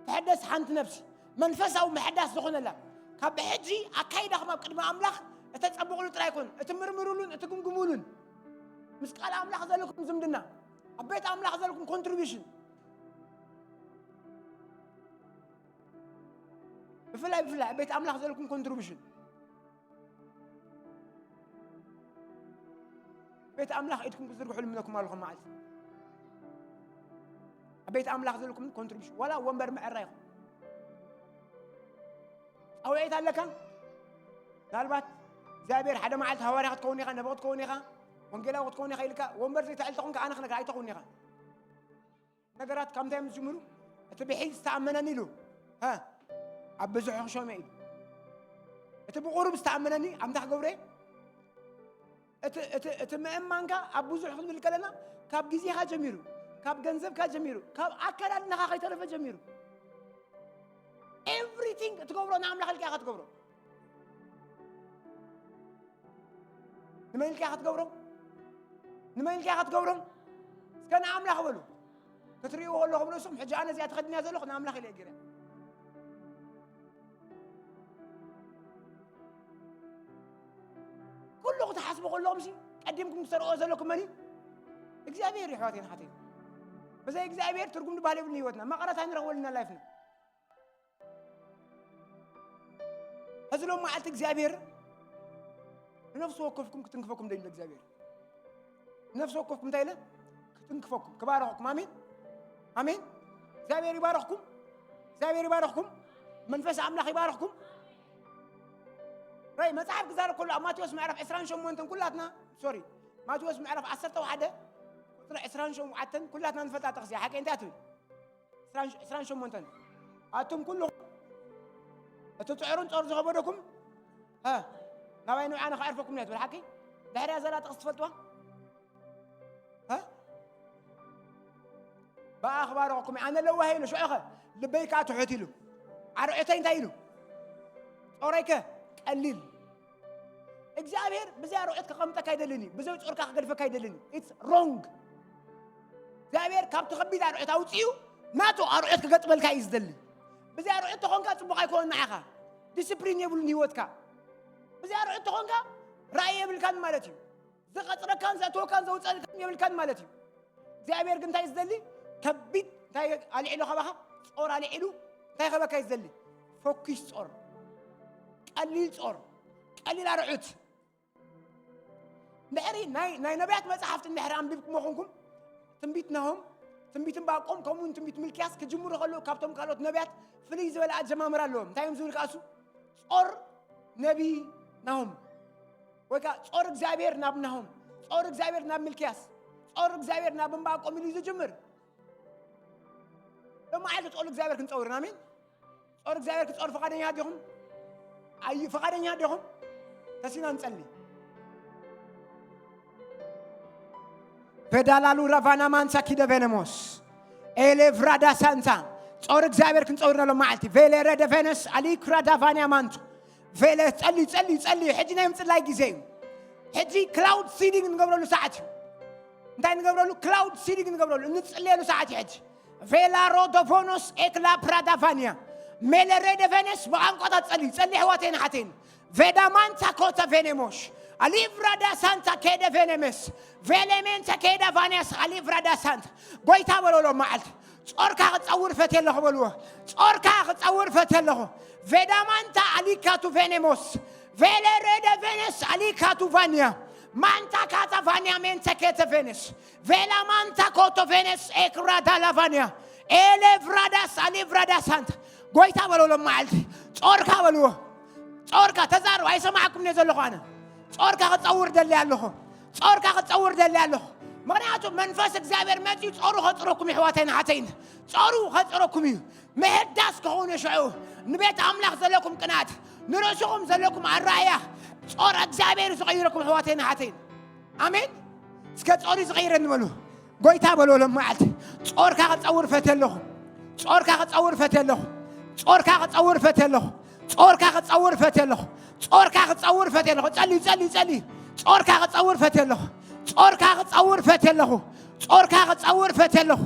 ትሕደስ ሓንቲ ነፍሲ። መንፈሳዊ ምሕዳስ ዝኾነላ። ካብ ሕጂ ኣካይዳኹም ኣብ ቅድሚ ኣምላኽ እተጸብቑሉ ጥራይ ኣይኮን፣ እትምርምሩሉን እትግምግሙሉን። ምስ ቃል ኣምላኽ ዘለኩም ዝምድና፣ ኣብ ቤት ኣምላኽ ዘለኩም ኮንትሪቢሽን። ብፍላይ፣ ብፍላይ ኣብ ቤት ኣምላኽ ዘለኩም ኮንትሪቢሽን። ቤት ኣምላኽ ኢድኩም ክትዝርግሑ ልምነኩም ኣለኹም መዓልቲ። ኣብ ቤት ኣምላኽ ዘለኩም ኮንትሪቢሽን፣ ዋላ ወንበር ምዕራይ ይኹን። ጻውዒት ኣለካ? ምናልባት እግዚኣብሔር ሓደ መዓልቲ ሃዋርያ ክትከውን ኢኻ፣ ነቢ ክትከውን ኢኻ፣ ወንጌላዊ ክትከውን ኢኻ ኢልካ ወንበር ዘይተዕልተኹም ከኣ ኣነ ክነግር ኣይተኹን ኢኻ። ነገራት ካብ እንታይ እዮም ዝጅምሩ? እቲ ብሒል ዝተኣመነኒ ኢሉ፣ ሀ፣ ኣብ ብዙሕ ክሾመ ኢሉ። እቲ ብቑሩብ ዝተኣመነኒ ኣብ እንታይ ክገብሮ እየ? እቲ፣ እቲ፣ እቲ ምእማንካ ኣብ ብዙሕ ክንብል ከለና፣ ካብ ግዜኻ ጀሚሩ፣ ካብ ገንዘብካ ጀሚሩ፣ ካብ ኣከዳድናኻ ከይተረፈ ጀሚሩ፣ ኤቭሪቲንግ እትገብሮ ንኣምላኽ ኢልካ ኢኻ ትገብሮ። ንመን ኢልካ ክትገብሮም? ንመን ኢልካ ክትገብሮም? እስከ ንኣምላኽ በሉ። ክትርእይዎ ከለኹም ርእሶም፣ ሕጂ ኣነ እዚኣ ተኸዲና ዘለኹ ንኣምላኽ ኢለ እየ ገይረ። ኩሉ ክትሓስቡ ከለኹም ሲ ቀዲምኩም ክትሰርኦ ዘለኩም መን እዩ? እግዚኣብሔር እዩ፣ ኣሕዋተይን ኣሓተይን። ብዘይ እግዚኣብሔር ትርጉም ዝበሃል የብሉን ህይወትና። መቐረት ኣይንረኽበሉና ላይፍና። ሕዚ ሎም መዓልቲ እግዚኣብሔር ንነፍሲ ወከፍኩም ክትንክፈኩም ደሊሉ እግዚኣብሔር። ንነፍሲ ወከፍኩም እንታይ ኢለ? ክትንክፈኩም፣ ክባረኹኩም። ኣሜን፣ ኣሜን። እግዚኣብሔር ይባረኽኩም፣ እግዚኣብሔር ይባረኽኩም። መንፈስ ኣምላኽ ይባረኽኩም። ራይ መጽሓፍ ክዛረብ ከሎ ኣብ ማቴዎስ ምዕራፍ ዕስራን ሸሞንተን ኩላትና፣ ሶሪ፣ ማቴዎስ ምዕራፍ ዓሰርተ ሓደ ቁጽሪ ዕስራን ሸውዓተን ኩላትና ንፈልጣ ጥቕሲ እያ። ሓቀይ እንታይ ትብል? ዕስራን፣ ዕስራን ሸሞንተን። ኣቱም ኩልኹም እቲ ጽዕሩን ጾር ዝኸበደኩም፣ ሀ፣ ናባይ ንውዓ ንኸዕርፈኩም እያ ትብል። ሓቂ? ድሕሪያ ዘላ ጥቕሲ ትፈልጥዋ? ሀ? ብኣ ክባርኸኩም እየ። ኣነ ለዋህ ኢሉ፣ ሽዑኸ ልበይ ከኣ ትሑት ኢሉ። ኣርዑተይ እንታይ ኢሉ? ጾረይከ ቀሊል። እግዚኣብሔር ብዘይ ኣርዑት ከቐምጠካ ኣይደልን እዩ። ብዘይ ጾርካ ክገድፈካ ኣይደልን እዩ። It's wrong። እግዚኣብሔር ካብቲ ከቢድ ኣርዑት ኣውጺኡ ናቱ ኣርዑት ክገጥመልካ እዩ ዝደሊ። ብዘይ ኣርዑት ተኾንካ ጽቡቕ ኣይኮነን ንዓኻ። ዲስፕሊን የብሉን ህይወትካ። ብዘይ ኣርዑት ተኾንካ ራእይ የብልካን ማለት እዩ። ዝቐጽረካን ዘእትወካን ዘውጸልካን የብልካን ማለት እዩ። እግዚኣብሔር ግን እንታይ ዝደሊ? ከቢድ እንታይ ኣልዒሉ ካባኻ? ጾር ኣልዒሉ እንታይ ከበካ እዩ ዝደሊ? ፎኪስ ጾር፣ ቀሊል ጾር፣ ቀሊል ኣርዑት። እንድሕሪ ናይ፣ ናይ ነቢያት መጽሓፍቲ እንድሕሪ ኣንቢብኩሞ ኾንኩም፣ ትንቢት ናሆም፣ ትንቢት እምባቆም፣ ከምኡ እውን ትንቢት ሚልክያስ ክጅምሩ ከለዉ ካብቶም ካልኦት ነቢያት ፍልይ ዝበለ ኣጀማምራ ኣለዎም። እንታይ እዮም ዝብል ከኣ እሱ? ጾር ነቢ ናሆም፣ ወይ ከኣ ጾር እግዚኣብሔር ናብ ናሆም፣ ጾር እግዚኣብሔር ናብ ሚልክያስ፣ ጾር እግዚኣብሔር ናብ እምባቆም ኢሉ እዩ ዝጅምር። መዓልቲ ጾር እግዚኣብሔር ክንጸውር ኢና። ኣሜን። ጾር እግዚኣብሔር ክጸውር ፍቓደኛ ዲኹም? ኣዩ ፍቓደኛ ዲኹም? ተሲና ንጸሊ። ፔዳላሉ ራቫና ማንሳ ኪደ ቬነሞስ ኤሌ ቭራዳ ሳንታ። ጾር እግዚኣብሔር ክንጸውር ነሎ መዓልቲ ቬሌ ረደ ቬነስ ኣሊ ክራዳ ቫንያ ማንቱ ቬለ ጸሊ ጸሊ ጸሊ። ሕጂ ናይ ምጽላይ ግዜ እዩ። ሕጂ ክላውድ ሲዲንግ ንገብረሉ ሰዓት እዩ። እንታይ ንገብረሉ? ክላውድ ሲዲንግ ንገብረሉ፣ እንጽልየሉ ሰዓት እዩ ሕጂ። ቬላ ሮዶቮኖስ ኤክላ ፕራዳቫንያ ሜለሬ ደቨነስ ብቋንቋታት ጸሊ ጸሊ። ኣሕዋተይን ኣሓተይን፣ ቬዳማንታ ኮተ ቬኔሞሽ ኣሊቭራዳ ሳንታ ኬደ ቬኔሜስ ቬሌሜንተ ኬዳ ቫንያስ ኣሊቭራዳ ሳንታ። ጎይታ በሎ ሎም መዓልቲ፣ ጾርካ ክጸውር ፈትየ ኣለኹ በልዎ። ጾርካ ክጸውር ፈትየ ኣለኹ። ቬዳማንታ ኣሊካቱ ቬኔሞስ ቬሌሬደ ቬኔስ ኣሊካቱ ቫንያ ማንታ ካታ ቫንያ ሜንተ ኬተ ቬኔስ ቬላ ማንታ ኮቶ ቬኔስ ኤክራዳ ላቫንያ ኤሌ ቭራዳስ ኣሊ ቭራዳስ ኣንታ። ጎይታ በሎ ሎም መዓልቲ፣ ጾርካ በልዎ። ጾርካ ተዛረቡ። ኣይሰማዕኩም እየ ዘለኹ ኣነ። ጾርካ ክጸውር ደሊ ኣለኹ። ጾርካ ክጸውር ደሊ ኣለኹ። ምኽንያቱ መንፈስ እግዚኣብሔር መጺኡ ጾሩ ከጽረኩም እዩ፣ ኣሕዋተይን ኣሓተይን። ጾሩ ከጽረኩም እዩ። ምህዳስ ክኸውን እዩ ሽዑ። ንቤት ኣምላኽ ዘለኩም ቅንኣት፣ ንርእስኹም ዘለኩም ኣረኣእያ ጾር እግዚኣብሔር እዩ ዝቐይረኩም፣ ኣሕዋተይን ኣሓተይን። ኣሜን። እስከ ጾር እዩ ዝቐይረኒ በሉ። ጎይታ በሎ ሎም መዓልቲ፣ ጾርካ ክጸውር ፈትየ ኣለኹ። ጾርካ ክጸውር ፈትየ ኣለኹ። ጾርካ ክጸውር ፈትየ ኣለኹ። ጾርካ ክጸውር ፈትየ ኣለኹ። ጾርካ ክጸውር ፈትየ ኣለኹ። ጸሊ ጸሊ ጸሊ። ጾርካ ክጸውር ፈትየ ኣለኹ። ጾርካ ክጸውር ፈትየ ኣለኹ። ጾርካ ክጸውር ፈትየ ኣለኹ።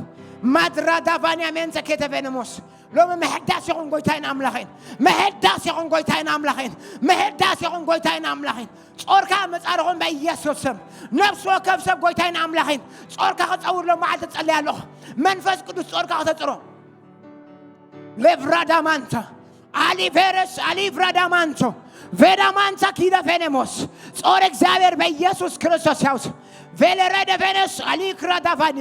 ማድራዳ ቫንያ ሜንተ ኬተ ቬነሞስ። ሎሚ ምሕዳስ ይኹን ጎይታይን ኣምላኸይን። ምሕዳስ ይኹን ጎይታይን ኣምላኸይን። ምሕዳስ ይኹን ጎይታይን ኣምላኸይን። ጾርካ መጻርኹም በኢየሱስ ስም። ነፍሲ ወከፍ ሰብ ጎይታይን ኣምላኸይን ጾርካ ክጸውር ሎም መዓልቲ ጸልየ ኣለኹ። መንፈስ ቅዱስ ጾርካ ከተጽሮ። ሌቭራዳማንታ ኣሊቬረስ ኣሊቭራዳማንቶ ቬዳማንታ ኪደ ቬኔሞስ። ጾር እግዚኣብሔር በኢየሱስ ክርስቶስ ያውስ። ቬለሬደ ቬኔስ ኣሊክራዳቫኒ